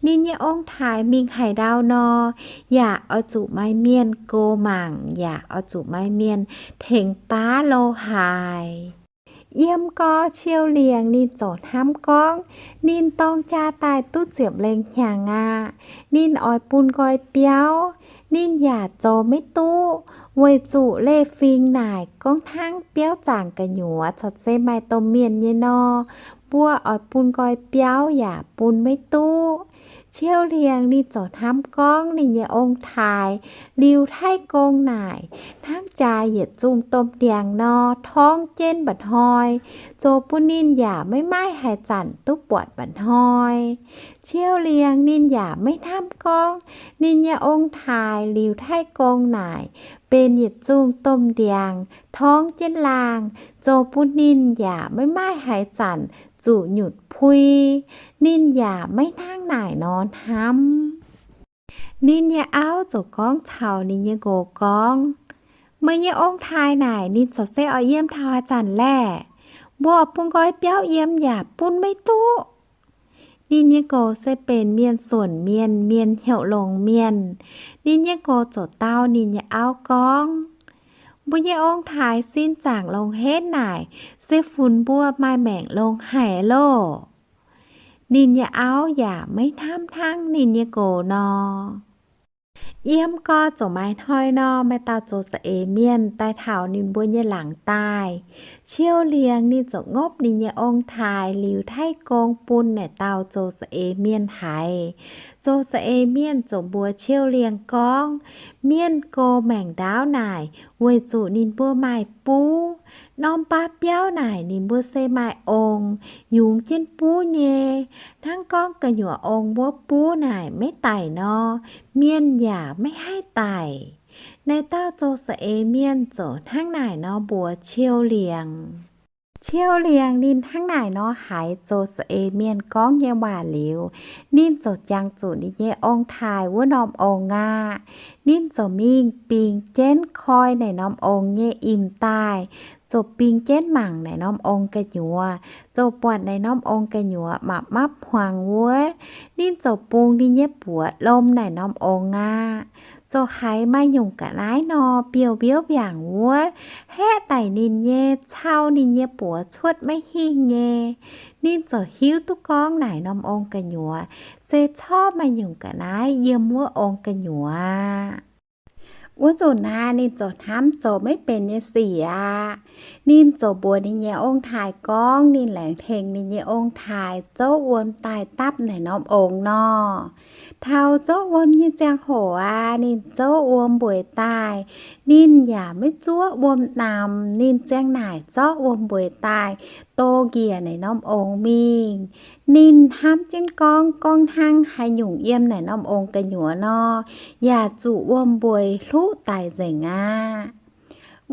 Ninh nyei ong-taaix mingh haaix ndau nor, yaac oix zuqc maaih mienh gox mangc, yaac oix zuqc maaih mienh tengx baav lo haaix. Yiem gorx Ciou Liengc ninh ziouc hnamv gorngv, ninh dorng jaa daaih duqv ziepc lengh hnyangx aqv. Ninh oix bun nqoi biauv, ninh yaac zoux maiv duqv, weic zuqc leiz-fingx naaic gorngv hnangv biauv zaangc gu'nyuoz corc se maaih domh mienh nyei nor, mbuo oix bun nqoi biauv yaac bun maiv duqv. Ciou Liengc ninh ziouc hnamv gorngv ninh nyei ong-taaix Liuz Taiv Gong naaic hnangv jaax yietc zungh domh ndiangx nor torngv jienv mba'hnoi, zoux bun ninh yaac maiv maaih haaix zanc duqv buatc mba'hnoi. Ciou Liengc ninh yaac maiv hnamv gorngv ninh nyei ong-taaix Liuz Taiv Gong naaic benx yietc zungh domh ndiangx torngv jienv laangh, zoux bun ninh yaac maiv maaih haaix zanc zuqc nyutc pui. Ninh yaac maiv hnangv naaic nor hnamv. Ninh nyei auv ziouc gorngv caux ninh nyei nqox gorngv, meih nyei ong-taaix naaic ninh corc se oix yiem taux haaix zanc laeh? Mbuo oix bun nqoi biauv yiem yaac bun maiv duqv. Ninh nyei nqox se benx mienh suonc mienh, mienh hnyouv longx mienh. Ninh nyei nqox ziouc dau ninh nyei auv gorngv, mbuo nyei ong-taaix sin zaangc longx henv naaic, se funx mbuo maaih maengc longx haic loh. Ninh nyei auv yaac maiv hnamv hnangv ninh nyei nqox nor. Yiem gorx ziouc maaih hnoi nor, maaih dauh zoux za'eix mienh daaih taux ninh mbuo nyei laangz daaih. Ciou Liangx ninh ziouc ngopv ninh nyei ong-taaix liuz taiv gong bun naaic dauh zoux za'eix mienh haiz. Zoux za'eix mienh ziouc mbuox Ciou Liangx gorngv, mienh gox maengc ndaauv naaic weic zuqc ninh mbuo maaih buv. Norm baav biauv naaic ninh mbuo se maaih ong yungz jienv buv nyei. Hnangv gorngv gu'nyuoz ong wuov buv naaic maiv daic nor, mienh yaac maiv haih daic. Naaic dauh zoux za'eix mienh ziouc hnangv naaic nor mbuox Ciou Liangx. Ciou Liangx ninh hnangv naaic nor haiz zoux za'eix mienh gorngv nyei waac liuz, ninh ziouc jangx zuqc ninh nyei ong-taaix wuov norm ong aqv. Ninh ziouc mingh bingx jienv koi naaic norm ong nyei im daaih, ziouc bingx jienv mangc naaic norm ong gu'nyuoz, ziouc buatc naaic norm ong gu'nyuoz mapv mapv hmuangx wuov. Ninh ziouc bungx ninh nyei buoc lomh naaic norm ong aqv. Ziouc haiz maaih nyungc ga'naaiv nor, biouv-mbiouv mbiaangc wuov, haeqv daic ninh nyei, cau ninh nyei buoz cuotv maiv hingh nyei. Ninh ziouc hiuv duqv gorngv naaic norm ong gu'nyuoz se corc maaih nyungc ga'naaiv yiem wuov ong gu'nyuoz aqv. Wuov nzunc naaiv ninh ziouc hnamv zoux maiv benx nyei sic aqv. Ninh ziouc mbuox ninh nyei ong-taaix gorngv ninh laengz tengx ninh nyei ong-taaix zouv wuom daaih dapv naaic norm ong nor. Taux zouv wuom nyei ziangh hoc aqv, ninh zouv wuom mbueiz daaih, ninh yaac maiv zuov wuom namx, ninh ziang naaic zorqv wuom mbueiz daaih doh njiec naaic norm ong mingh. Ninh hnamv jienv gorngv, gorngv hnangv haaix nyungc yiem naaic norm ong gu'nyuoz nor, yaac zuqc wuom mbueiz hluqv daic nzengc aqv.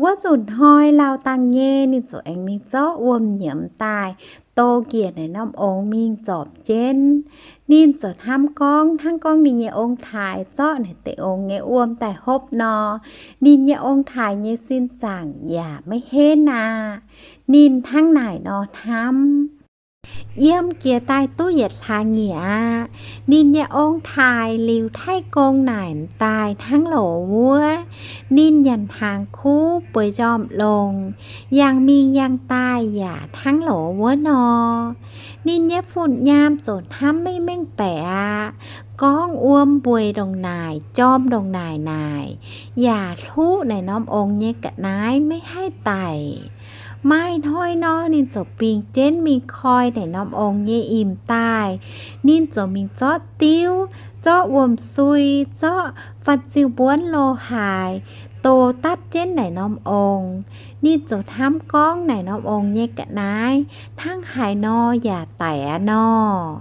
Wuov nzunc hnoi lauh dangh nyei, ninh ziouc aengx mingh zorqv wuom nyiemz daaih, doh njiec naaic norm ong mingh zorpc jienv. Ninh ziouc hnamv gorngv, hnangv gorngv ninh nyei ong-taaix zorqv naaic deix ong nyei wuom daaih hopv nor, ninh nyei ong-taaix nyei sin zaangc yaac maiv henv aqv. Ninh hnangv naaic nor hnamv. Yiem jiex daaih duqv yietc hlaax nyieqc aqv, ninh nyei ong-taaix liuz taiv gong naaic m'daaih hnangv loz wuov. Ninh nyanc hnaangx kuv bueix njormh longx, yangh mingh yangh daaih yaac hnangv loz wuov nor. Ninh nyei fun-nyaam ziouc hnamv maiv mengh baeqc aqv. Gorngv wuom mbueiz ndongc naaic, jorm ndongc naaic naaic, yaac hluqv naaic norm ong nyei ga'naaiv maiv haih daic. Maaih hnoi nor, ninh ziouc bingx jienv mingh koi naaic norm ong nyei im daaih. Ninh ziouc mingh zorqv diuv, zorqv wuom-sui, zorqv fan-ziu mbuonv lo haaix, doh dapv jienv naaic norm ong. Ninh ziouc hnamv gorngv naaic norm ong nyei ga'naaiv hnangv haaix nor yaac daic aqv nor.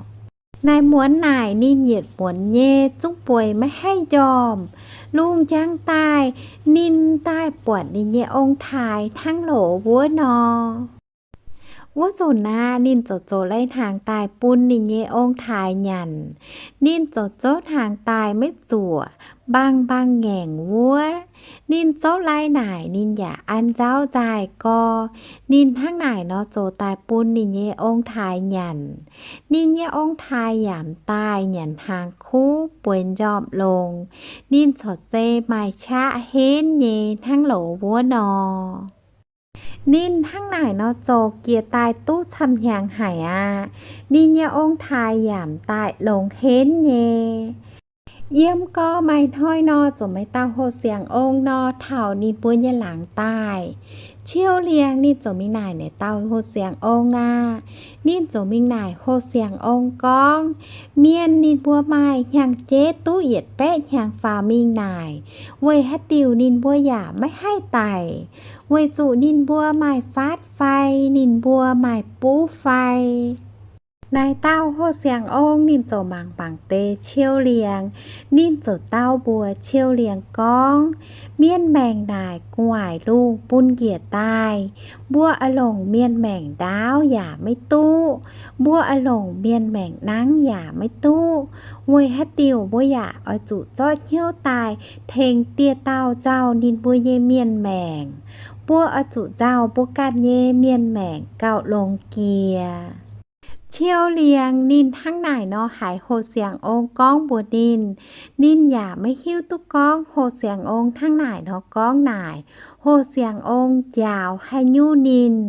Naaiv muonz naaic ninh yietc muonz nyei zungv bueix maiv haih njormh. Lungh njang daaih, ninh daaih buatc ninh nyei ong-taaix hnangv loz wuov nor. Wuov nzunc aqv, ninh ziouc zoux lai-hnaangx daaih bun ninh nyei ong-taaix nyanc. Ninh ziouc zouv hnaangx daaih maiv zuoqc, mbangh mbangh ngaengc wuov. Ninh zouv lai naaic, ninh yaac an nzauv nzaaih gorx. Ninh hnangv naaic nor zoux daaih bun ninh nyei ong-taaix nyanc. Ninh nyei ong-taaix yaac m'daaih nyanc hnaangx kuv bueix njormh longx. Ninh corc se maaih qaqv henv nyei hnangv loz wuov nor. Ninh hnangv naaic nor zoux jiex daaih duqv camv-hnyangx haic aqv. Ninh nyei ong-taaix yaac m'daaih longx henv nyei. Yiem gorx maaih hnoi nor, ziouc maaih dauh hoh siangx ong nor taux ninh mbuo nyei laangz daaih. Ciou Liangx ninh ziouc mingh naaic naaic dauh hoh siangx ong aqv. Ninh ziouc mingh naaic hoh siangx ong gorngv, mienh ninh mbuo maaih hnyangx-jeiv duqv yietc baeqv hnyangx faaux mingh naaic, weic haaix diuc ninh mbuo yaac maiv haih daic? Weic zuqc ninh mbuo maaih faatv fai ninh mbuo maaih buv fai? Naaic dauh hoh siangx ong ninh ziouc mangc mangc deix Ciou Liangx. Ninh ziouc dau mbuox Ciou Liangx gorngv, mienh maengc naaic gu'nguaaic lungh bun njiec daaih. Mbuo oix longc mienh maengc ndaauv yaac maiv duqv. Mbuo oix longc mienh maengc nangv yaac maiv duqv. Weic haaix diuc mbuo yaac oix zuqc zorqv hnyouv daaih tengx dieh dauh nzauh ninh mbuo nyei mienh maengc. Mbuo oix zuqc nzauh mbuo ganh nyei mienh maengc gauh longx jiex. Ciou Liangx ninh hnangv naaic nor haiz hoh siangx ong gorngv mbuox ninh. Ninh yaac maiv hiuv duqv gorngv hoh siangx ong hnangv naaic nor gorngv naaic, hoh siangx ong njaaux haaix nyungc ninh.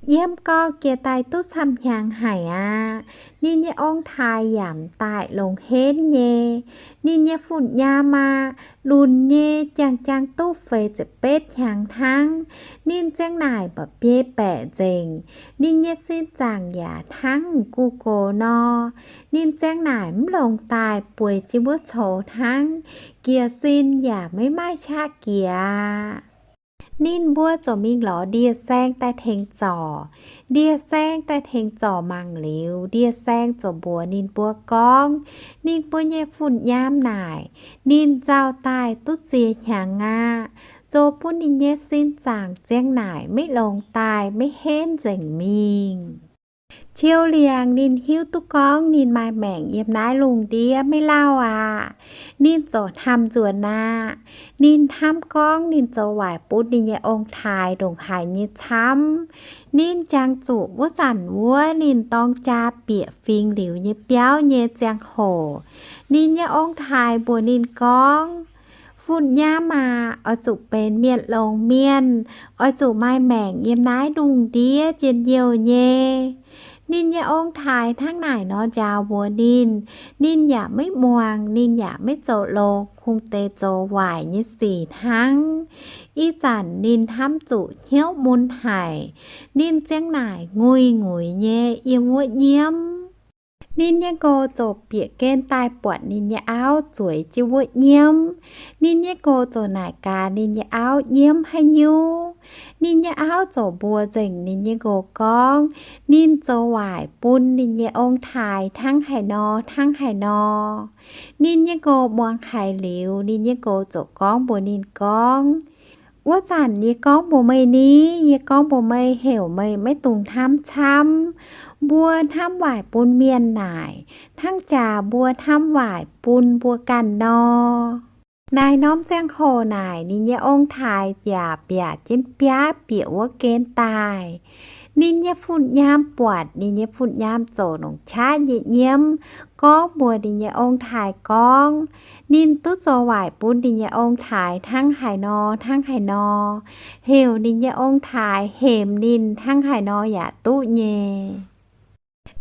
Yiem gorx jiex daaih duqv camv-hnyangx haic aqv. Ninh nyei ong-taaix yaac m'daaih longx henv nyei. Ninh nyei fun-nyaam aah, lunc nyei jangx-jangx duqv feix ziepc betv hnyangx hnangv. Ninh ziang naaic mba'biei baeqc nzengc. Ninh nyei sin zaangc yaac hnangv m'gungh gox nor. Ninh ziang naaic mv longc daaih bueix jienv wuov coux hnangv. Jiez sin yaac maiv maaih qaqv jiex aqv. Ninh mbuo ziouc mingh lorz ndie-saeng daaih tengx zorc. Ndie-saeng daaih tengx zorc mangc liuz, ndie-saeng ziouc mbuox ninh mbuo gorngv, ninh mbuo nyei fun-nyaam naaic, ninh nzauh daaih duqv ziex hnyangx aqv, zoux bun ninh nyei sin zaangc ziang naaic maiv longc daaih, maiv henv nzengc mingh. Ciou liangx ninh hiuv duqv gorngv ninh maaih maengc yiem naaiv lungh ndiev maiv lauh aqv. Ninh ziouc hnamv nzuonx aqv. Ninh hnamv gorngv ninh zoux waaic bun ninh nyei ong-taaix ndongc haaix nyei camv. Ninh jangx zuqc wuov zanc wuov ninh dorng jaa bieqc fingx liuz nyei biauv nyei ziangh hoc, ninh nyei ong-taaix mbuox ninh gorngv, fun-nyaam aac, oix zuqc benx mienh longx mienh, oix zuqc maaih maengc yiem naaiv lungh ndiev njien-youh nyei. Ninh nyei ong-taaix hnangv naaic nor njaaux mbuox ninh, ninh yaac maiv muangx, ninh yaac maiv zoux longx, kungx deix zoux waaic nyei sic hnangv. Ih zanc ninh hnamv zuqc hnyouv mun haic. Ninh ziang naaic nguiz-nguiz nyei yiem wuov nyiemv. Ninh nyei nqox ziouc bieqc gen daaih buatc ninh nyei auv zueiz jienv wuov nyiemv. Ninh nyei nqox ziouc naaic gaax ninh nyei auv nyiemv haaix nyungc. Ninh nyei auv ziouc mbuox nzengc ninh nyei nqox gorngv, ninh zoux waaic bun ninh nyei ong-taaix hnangv haaix nor hnangv haaix nor. Ninh nyei nqox muangx haiz liuz, ninh nyei nqox ziouc gorngv mbuox ninh gorngv, wuov zanc yie gorngv mbuox meih ni, yie gorngv mbuox meih heuc meih maiv dungx hnamv camv. Mbuo hnamv waaic bun mienh naaic, hnangv jaax mbuo hnamv waaic bun mbuo ganh nor. Naaic norm ziangh hoc naaic ninh nyei ong-taaix yaac mbiaac jienv biaav bieqc wuov gen daaih. Ninh nyei fun-nyaam buatc, ninh nyei fun-nyaam ziouc longc qaqv nyei nyiemv gorngv mbuox ninh nyei ong-taaix gorngv, ninh duqv zoux waaic bun ninh nyei ong-taaix hnangv haaix nor hnangv haaix nor, heuc ninh nyei ong-taaix hemx ninh hnangv haaix nor yaac duqv nyei.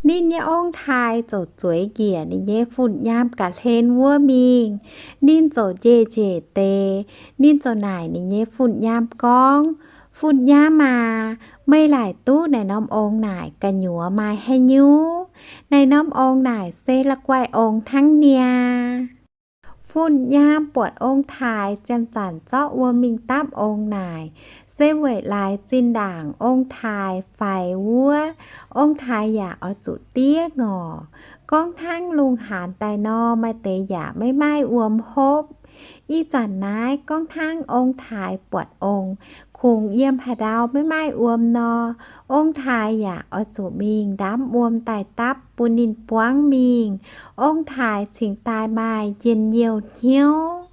Ninh nyei ong-taaix ziouc zueiz njiec ninh nyei fun-nyaam ga'hlen wuov mingh. Ninh ziouc njiec njiec deix, ninh ziouc naaic ninh nyei fun-nyaam gorngv, fun-nyaam aac, meih laaic duqv naaic norm ong naaic gu'nyuoz maaih haaix nyungc? Naaic norm ong naaic se la'guaih ong hnangv niaa. Fun-nyaam buatc ong-taaix zanc-zanc zorqv wuom mingh dapv ong naaic, se weic laaix zinh ndaangc ong-taaix faix wuov, ong-taaix yaac oix zuqc diev ngorc. Gorngv hnangv lungh haanz daaih nor, maaih deix yaac maiv maaih wuom hopv. Ih zanc naaiv gorngv hnangv ong-taaix buatc ong kungx yiem haaix ndau maiv maaih wuom nor, ong-taaix yaac oix zuqc mingh ndamv wuom daaih dapv bun ninh buangv mingh. Ong-taaix cingx daaih maaih njien-youh hnyouv.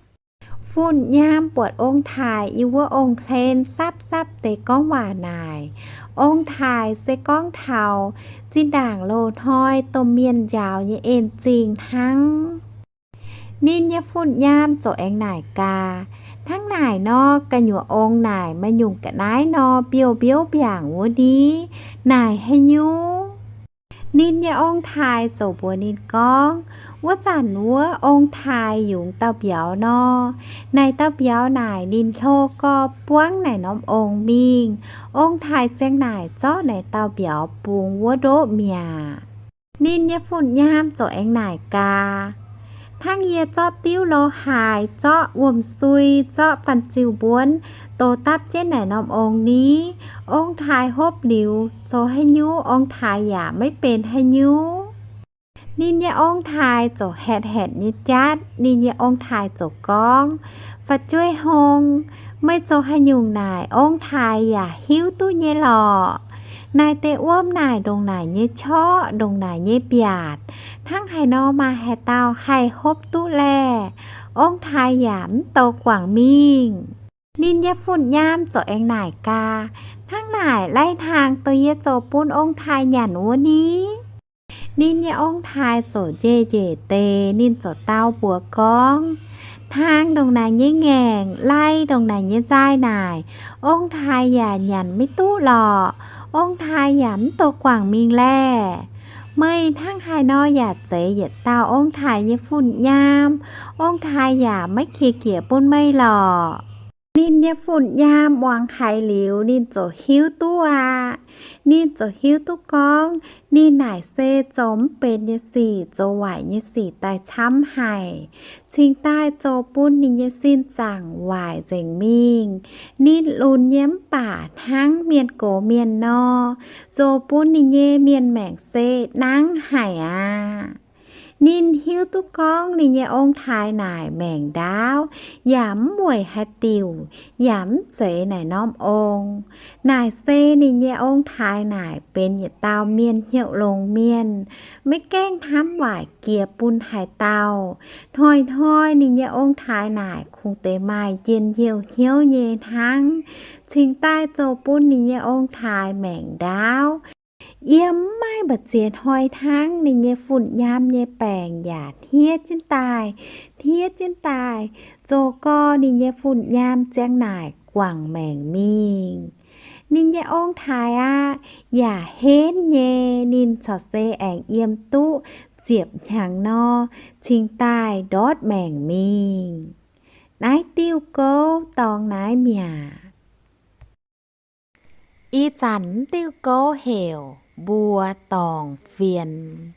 Fun-nyaam buatc ong-taaix yiem wuov ong-hlen sapv sapv deix gorngv waac naaic, ong-taaix se gorngv taux zinh ndaangc loz-hnoi domh mienh njaaux nyei en-zingh hnangv. Ninh nyei fun-nyaam ziouc aengx naaic gaax, hnangv naaic nor gu'nyuoz ong naaic maaih nyungc ga'naaiv nor mbiouh mbiouv mbiaangc wuov ni, naaic haaix nyungc? Ninh nyei ong-taaix ziouc mbuox ninh gorngv, wuov zanc wuov ong-taaix yungz dauh mbiauz nor. Naaic dauh mbiauz naaic ninh hlo gorx buangv naaic norm ong mingh. Ong-taaix ziang naaic zorqv naaic dauh mbiauz bungx wuov ndoqv mi'aqv. Ninh nyei fun-nyaam ziouc aengx naaic gaax, hnangv yie zorqv diuv lo haaix, zorqv wuom-sui, zorqv fan-ziu mbuonv dox dapv jienv naaic norm ong ni, ong-taaix hopv liuz zoux haaix nyungc ong-taaix yaac maiv benx haaix nyungc. Ninh nyei ong-taaix ziouc haetv haetv nyei jatv. Ninh nyei ong-taaix ziouc gorngv, Fu'jueiv hong, meih zoux haaix nyungc naaic ong-taaix yaac hiuv duqv nyei lorqc. Naaic deix wuom naaic ndongc naaic nyei qorqv, ndongc naaic nyei mbiaatc, hnangv haaix nor maaih haaix dauh haih hopv duqv laeh? Ong-taaix yaac mv douz guangc mingh. Ninh nyei fun-nyaam ziouc aengx naaic gaax, hnangv naaic lai-hnaangx dongh yie ziouc bun ong-taaix nyanc wuov ni? Ninh nyei ong-taaix ziouc njeih njiec deix, ninh ziouc dau mbuox gorngv, Hnangv ndongc naaic nyei ngaengc, lai ndongc naaic nyei nzaaih naaic, ong-taaix yaac nyanc maiv duqv lorqc. Ong-taaix yaac mv dungx guangc mingh laeh. Meih hnangv haaix nor yaac zeiz yietc dauh ong-taaix nyei fun-nyaam. Ong-taaix yaac maiv qiex jiez bun meih lorqc. Ninh nyei fun-nyaam muangx haiz liuz, ninh ziouc hiuv duqv aqv. Ninh ziouc hiuv duqv gorngv ninh naaic se zoux mv benx nyei sic, zoux waaic nyei sic daaih camv haic, cingx daaih zoux bun ninh nyei sin zaangc waaic nzengc mingh. Ninh lunx nyei mv baac hnangv mienh gox mienh nor, zoux bun ninh nyei mienh maengc se nangv haic aqv. Ninh hiuv duqv gorngv ninh nyei ong-taaix naaic maengc ndaauv, yaac mv weic haaix diuc, yaac mv zeiz naaic norm ong. Naaic se ninh nyei ong-taaix naaic benx yietc dauh mienh hnyouv longx mienh, maiv gaengh hnamv waaic jiex bun haaix dauh. Hnoi-hnoi ninh nyei ong-taaix naaic kungx deix maaih njien-youh hnyouv nyei hnangv, cingx daaih zoux bun ninh nyei ong-taaix maengc ndaauv. Yiem mv maaih mbu'ziex hnoi hnangv, ninh nyei fun-nyaam nyei baengc yaac hniev jienv daaih, hniev jienv daaih, zoux gorx ninh nyei fun-nyaam ziang naaic guangc maengc mingh. Ninh nyei ong-taaix aqv, yaac henv nyei, ninh corc se aengx yiem duqv ziepc hnyangx nor, cingx daaih ndortv maengc mingh. Naaiv diuh gouv dorngx naaiv mi'aqv. Ih zanc diuh gouv heuc mbuox dorngc fienx.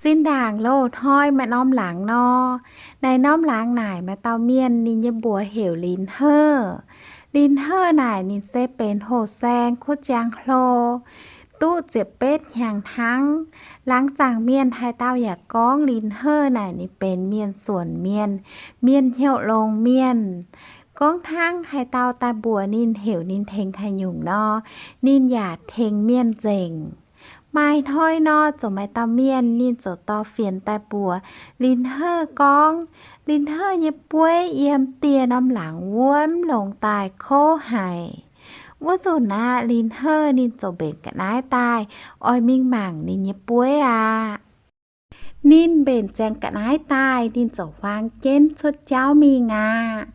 Zinh ndaangc loz-hnoi maaih norm laangz nor, naaiv norm laangz naaic maaih dauh mienh ninh nyei mbuox heuc Lin Heuv. Lin Heuv naaic ninh se benx hoh saeng kuv ziangh hlo, duqv ziepc betv hnyangx hnangv. Laangz zaangc mienh haaix dauh yaac gorngv Lin Heuv naaic ninh benx mienh suonc mienh, mienh hnyouv longx mienh. Gorngv hnangv haaix dauh daaih mbuox ninh heuc ninh tengx haaix nyungc nor, ninh yaac tengx mienh nzengc. Maaih hnoi nor ziouc maaih dauh mienh ninh ziouc dorh fienx daaih mbuox Lin Heuv gorngv, Lin Heuv nyei bueiv yiem dieh norm laangz wuov mv longx daaih kouv haic. Wuov nzunc aqv, Lin Heuv ninh ziouc mbenc ga'naaiv daaih oix mingh mangc ninh nyei bueiv aqv. Ninh mbenc ziangx ga'naaiv daaih, ninh ziouc huaang jienv cuotv jauv mingh aqv.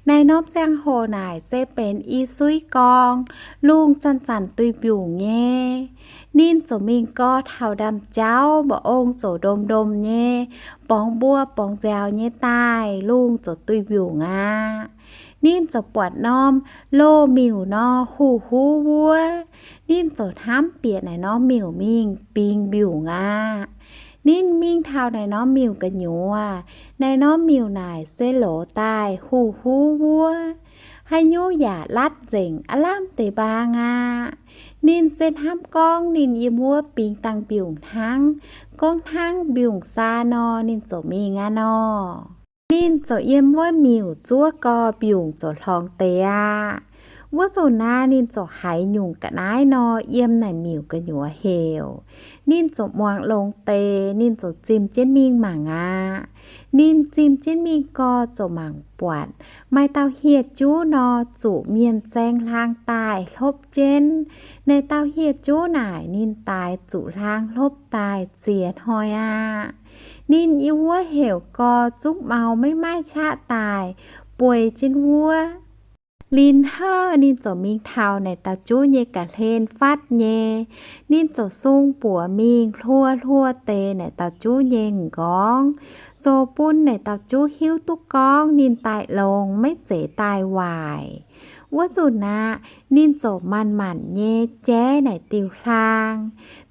Naaiv norm ziangh hoc naaic se benx i suiv gorngv, lungh zanc-zanc duih mbiungc nyei. Ninh ziouc mingh gorx taux ndaamv-jauv, mba'ong ziouc ndom-ndom nyei, borngz mbuo borngz nziaaux nyei daaih, lungh ziouc duih mbiungc aqv. Ninh ziouc buatc norm loz-miuc nor huv-huv wuov. Ninh ziouc hnamv bieqc naaic norm miuc mingh bingx mbiungc aqv. Ninh mingh taux naaic norm miuc gu'nyuoz. Naaic norm miuc naaic se loz daaih huv-huv wuov. Haaix nyungc yaac latv nzengc, aav lamh deix mbaang aqv. Ninh se hnamv gorngv ninh yiem wuov bingx dangh mbiungc hnangv. Gorngv hnangv mbiungc saa nor, ninh ziouc mingh aqv nor. Ninh ziouc yiem wuov miuc zuov gorx, mbiungc ziouc hlorngx deix aqv. Wuov nzunc naaiv ninh ziouc haiz nyungc ga'naaiv nor yiem naaic miuc gu'nyuoz heuc. Ninh ziouc muangx longx deix, ninh ziouc zimh jienv mingh mangc aqv. Ninh zimh jienv mingh gorx ziouc mangc buatc maaih dauh hieh juv nor zuqc mienh saeng hlang daaih hlopv jienv. Naaic dauh hieh juv naaic ninh daix zuqc hlang hlopv daaih ziex hnoi aqv. Ninh yiem wuov heuc gorx zungv mau maiv maaih qaqv daaih bueix jienv wuov. Lin Heuv ninh ziouc mingh taux naaic dauh juv nyei ga'hlen fatv nyei. Ninh ziouc sung buoz mingh hluo hluo deix naaic dauh juv nyei m'nqorngv, zoux bun naaic dauh juv hiuv duqv gorngv ninh daaih longx maiv zeiz daaih waaic. Wuov nzunc aqv, ninh ziouc manc-manc nyei jaiv naaic diuh hlaang.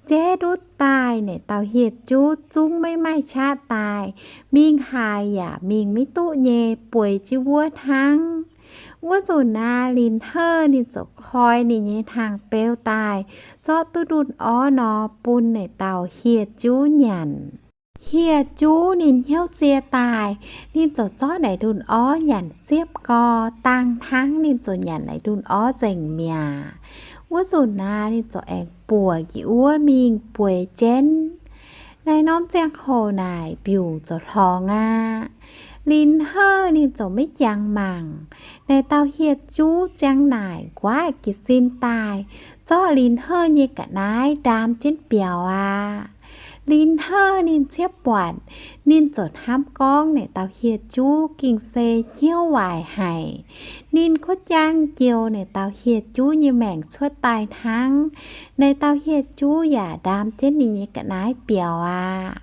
Jaiv ndutv daaih naaic dauh hieh juv zungv maiv maaih qaqv daaih, mingh haaix yaac mingh maiv duqv nyei, bueix jienv wuov hnangv. Wuov nzunc aqv, Lin Heuv ninh ziouc koi ninh nyei hnaangx-beu daaih, zorqv duqv ndunh orv nor bun naaic dauh hieh juv nyanc. Hieh juv ninh hnyouv sie daaih, ninh ziouc zorqv naaic ndunh orv nyanc siepv gorx, dangh hnangv ninh ziouc nyanc naaic ndunh orv nzengc mi'aqv. Wuov nzunc aqv, ninh ziouc aengx buoc njiec wuov mingh bueix jienv. Naaiv norm ziangh hoc naaic mbiungc ziouc hlorngx aqv. Lin Heuv ninh ziouc maiv jangx mangc. Naaic dauh hieh juv ziang naaic nquaqv jiez sin daaih, zorqv Lin Heuv nyei ga'naaiv ndaam jienv biaux aqv. Lin Heuv ninh ciepv buatc, ninh ziouc hnamv gorngv naaic dauh hieh juv gengh se hnyouv waaic haic. Ninh kuotv jaang joux naaic dauh hieh juv nyei maengc cuotv daaih hnangv. Naaic dauh hieh juv yaac ndaam jienv ninh nyei ga'naaiv biaux aqv.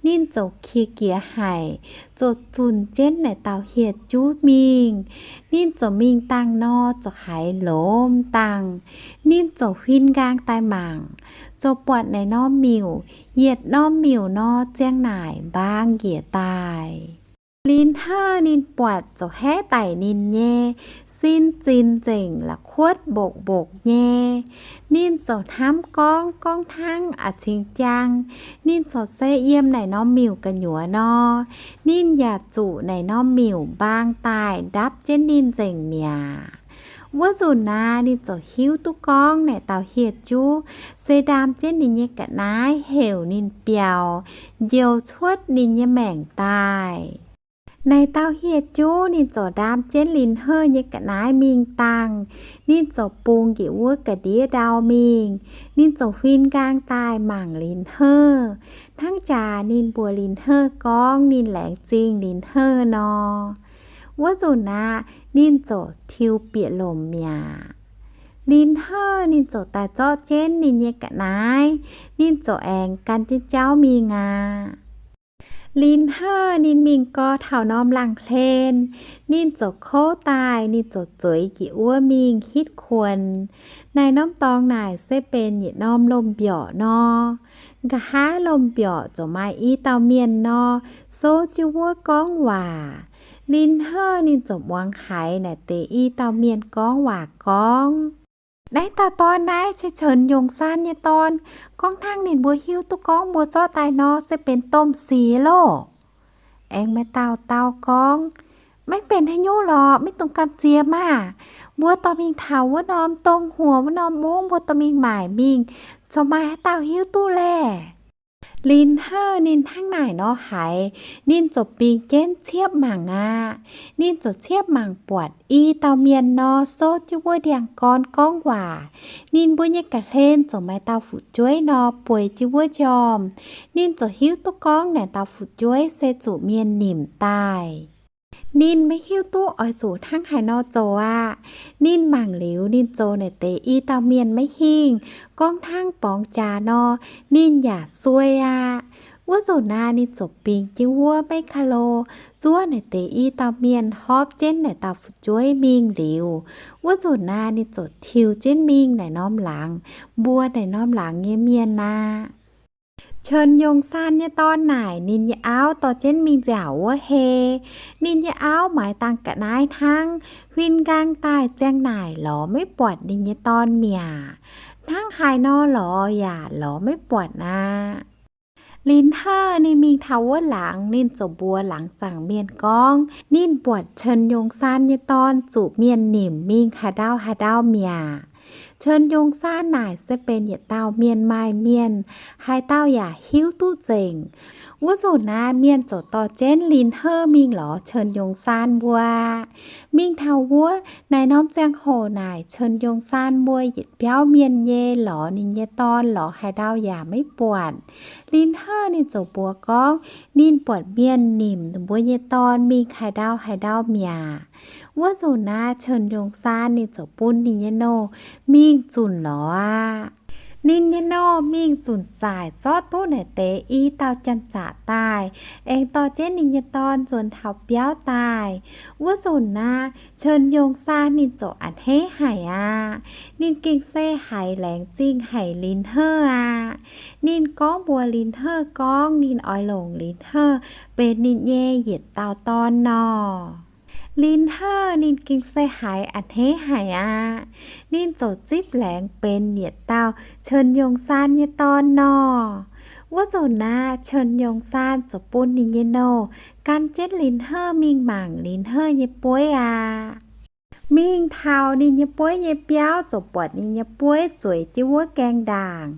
Ninh ziouc qiex jiez haic, ziouc zunc jienv naaic dauh hieh juv mingh. Ninh ziouc mingh dangh nor, ziouc haiz lomc dangh. Ninh ziouc huin nqaang daaih mangc, ziouc buatc naaic norm miuc, yietc norm miuc nor ziang naaic mbaang njiec daaih. Lin Heuv ninh buatc ziouc haeqv daic ninh nyei sin zinx nzengc, la'kuotv mbokv mbokv nyei. Ninh ziouc hnamv gorngv, gorngv hnangv a'cingx jaang, ninh corc se yiem naaic norm miuc gu'nyuoz nor, ninh yaac zuqc naaic norm miuc mbaang daaih ndapv jienv ninh nzengc mi'aqv. Wuov nzunc naaiv ninh ziouc hiuv duqv gorngv naaic dauh hieh juv se ndaam jienv ninh nyei ga'naaiv heuc ninh biaux, njoux cuotv ninh nyei maengc daaih. Naaic dauh hieh juv ninh ziouc ndaam jienv Lin Heuv nyei ga'naaiv mingh dangh. Ninh ziouc bungx njiec wuov ga'ndiev ndau mingh. Ninh ziouc huin nqaang daaih mangc Lin Heuv, hnangv jaax ninh mbuox Lin Heuv gorngv ninh laengz zingh Lin Heuv nor. Wuov nzunc naaiv ninh ziouc tiux bieqc lomc mi'aqv. Lin Heuv ninh ziouc daaih zorqv jienv ninh nyei ga'naaiv, ninh ziouc aengx gan jienv jauv mingh aqv. Lin Heuv ninh mingh gau taux norm laangz hlen, ninh ziouc kouv daaih, ninh ziouc zueiz njiec wuov mingh hitv kuonx. Naaic norm dorngx naaic se benx yietc norm lomh mbiorqc nor. Nqa'haav lomh mbiorqc ziouc maaih i dauh mienh nor, souv jienv wuov gorngv waac. Lin Heuv ninh ziouc muangx haiz naaic deix i dauh mienh gorngv waac gorngv, naaiv dauh dorn naaiv se Cen Yongh Saan nyei dorn. Gorngv hnangv ninh mbuo hiuv duqv gorngv mbuo zorqv daaih nor se benx domh sic loh. Aengx maaih dauh dau gorngv, maiv benx haaix nyungc lorqc, maiv dungx gamh nziex maah! Mbuo dorh mingh taux wuov norm dongh huoc, wuov norm mungv, mbuo dorh mingh maaic mingh, corc maaih haaix dauh hiuv duqv laeh. Lin Heuv ninh hnangv naaic nor haiz, ninh ziouc bingx jienv ciepv mangc aqv. Ninh ziouc ciepv mangc buatc i dauh mienh nor, souv jienv wuov ndiangx-gorn gorngv waac. Ninh mbuo nyei ga'hlen ziouc maaih dauh fu'jueiv nor, bueix jienv wuov njormh. Ninh ziouc hiuv duqv gorngv naaic dauh fu'jueiv se zuqc mienh nimc daaih. Ninh maiv hiuv duqv oix zuqc hnangv haaix nor zoux aqv. Ninh mangc liuz ninh zoux naaic deix i dauh mienh maiv hingh, gorngv hnangv borngz jaax nor, ninh yaac suei aqv. Wuov nzunc naaiv ninh ziouc bingx jienv wuov maiv ka'lo, zuov naaic deix i dauh mienh hopv jienv naaic dauh fu'jueiv mingh liuz, wuov nzunc naaiv ninh ziouc tiux jienv mingh naaic norm laangz, mbuox naaic norm laangz nyei mienh aqv. Cen Yongh Saan nyei dorn naaic ninh nyei auv dorh jienv mingh nziaauc wuov hei. Ninh nyei auv maaiz dangh ga'naaiv hnangv, huin nqaang daaih ziang naaic lorz maiv buatc ninh nyei dorn mi'aqv. Hnangv haaix nor lorz yaac lorz maiv buatc aqv. Lin Heuv ninh mingh taux wuov laangz, ninh ziouc mbuox laangz zaangc mienh gorngv ninh buatc Cen Yongh Saan nyei dorn zuqc mienh nimc mingh haaix ndau haaix ndau mi'aqv. Cen Yongh Saan naaic se benx yietc dauh mienh maaih mienh, haaix dauh yaac hiuv duqv nzengc. Wuov nzunc naaiv mienh ziouc dorh jienv Lin Heuv mingh lorz Cen Yongh Saan mbuo. Mingh taux wuov, naaic norm ziangh hoc naaic Cen Yongh Saan mbuo yietc biauv mienh nyei lorz ninh nyei dorn lorz haaix ndau yaac maiv buatc. Lin Heuv ninh ziouc mbuox gorngv ninh buatc mienh nimc mbuo nyei dorn mingh haaix ndau haaix ndau mi'aqv. Wuov nzunc naaiv Cen Yongh Saan ninh ziouc bun ninh nyei nouh mingh zunc lorz aqv. Ninh nyei nouh mingh zunc zaaic zorqv duqv naaic deix i dauh janx-zaqc daaih, aengx dorh jienv ninh nyei dorn nzuonx taux biauv daaih. Wuov nzunc naaiv Cen Yongh Saan ninh ziouc a'hneiv haic aqv. Ninh gengh se haiz laengz zingh haic Lin Heuv aqv. Ninh gorngv mbuox Lin Heuv gorngv ninh oix longc Lin Heuv benx ninh nyei yietc dauh dorn nor. Lin Heuv ninh gengh se haiz a'hneiv haic aqv. Ninh ziouc zipv laengz benx yietc dauh Cen Yongh Saan nyei dorn nor. Wuov nzunc naaiv Cen Yongh Saan ziouc bun ninh nyei nouh gan jienv Lin Heuv mingh mangc Lin Heuv nyei bueiv aqv. Mingh taux ninh nyei bueiv nyei biauv ziouc buatc ninh nyei bueiv zueiz jienv wuov gaengh ndaangc.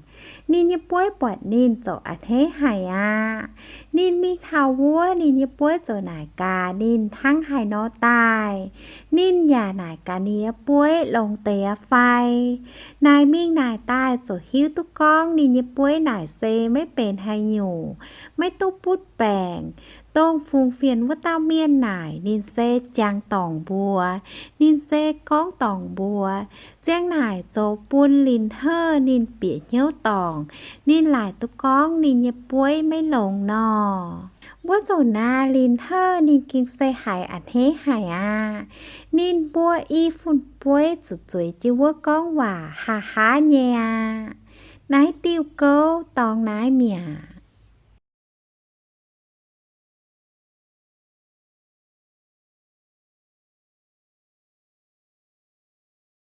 Ninh nyei bueiv buatc ninh ziouc a'hneiv haic aqv. Ninh mingh taux wuov, ninh nyei bueiv ziouc naaic gaax ninh hnangv haaix nor daaih. Ninh yaac naaic gaax ninh nyei bueiv longx deix aqv fai. Naaic mingh naaic daaih ziouc hiuv duqv gorngv ninh nyei bueiv naaic se maiv benx haaix nyungc, maiv duqv butv baengc. Dongh fungx fienx wuov dauh mienh naaic ninh se jangx dorngc mbuox, ninh se gorngv dorngc mbuox. Ziang naaic zoux bun Linh Hơ ninh bieqc hnyouv dorngc, ninh laaic duqv gorngv ninh nyei bueiv maiv longx nor. Wuov nzunc naaiv Linh Hơ ninh gengh se haiz a'hneiv haic aqv. Ninh mbuo i fun-bueiv zuqc zueiz jienv wuov gorngv waac haaix haaix nyei aqv. Naaiv diuh gouv dorngx naaiv mi'aqv.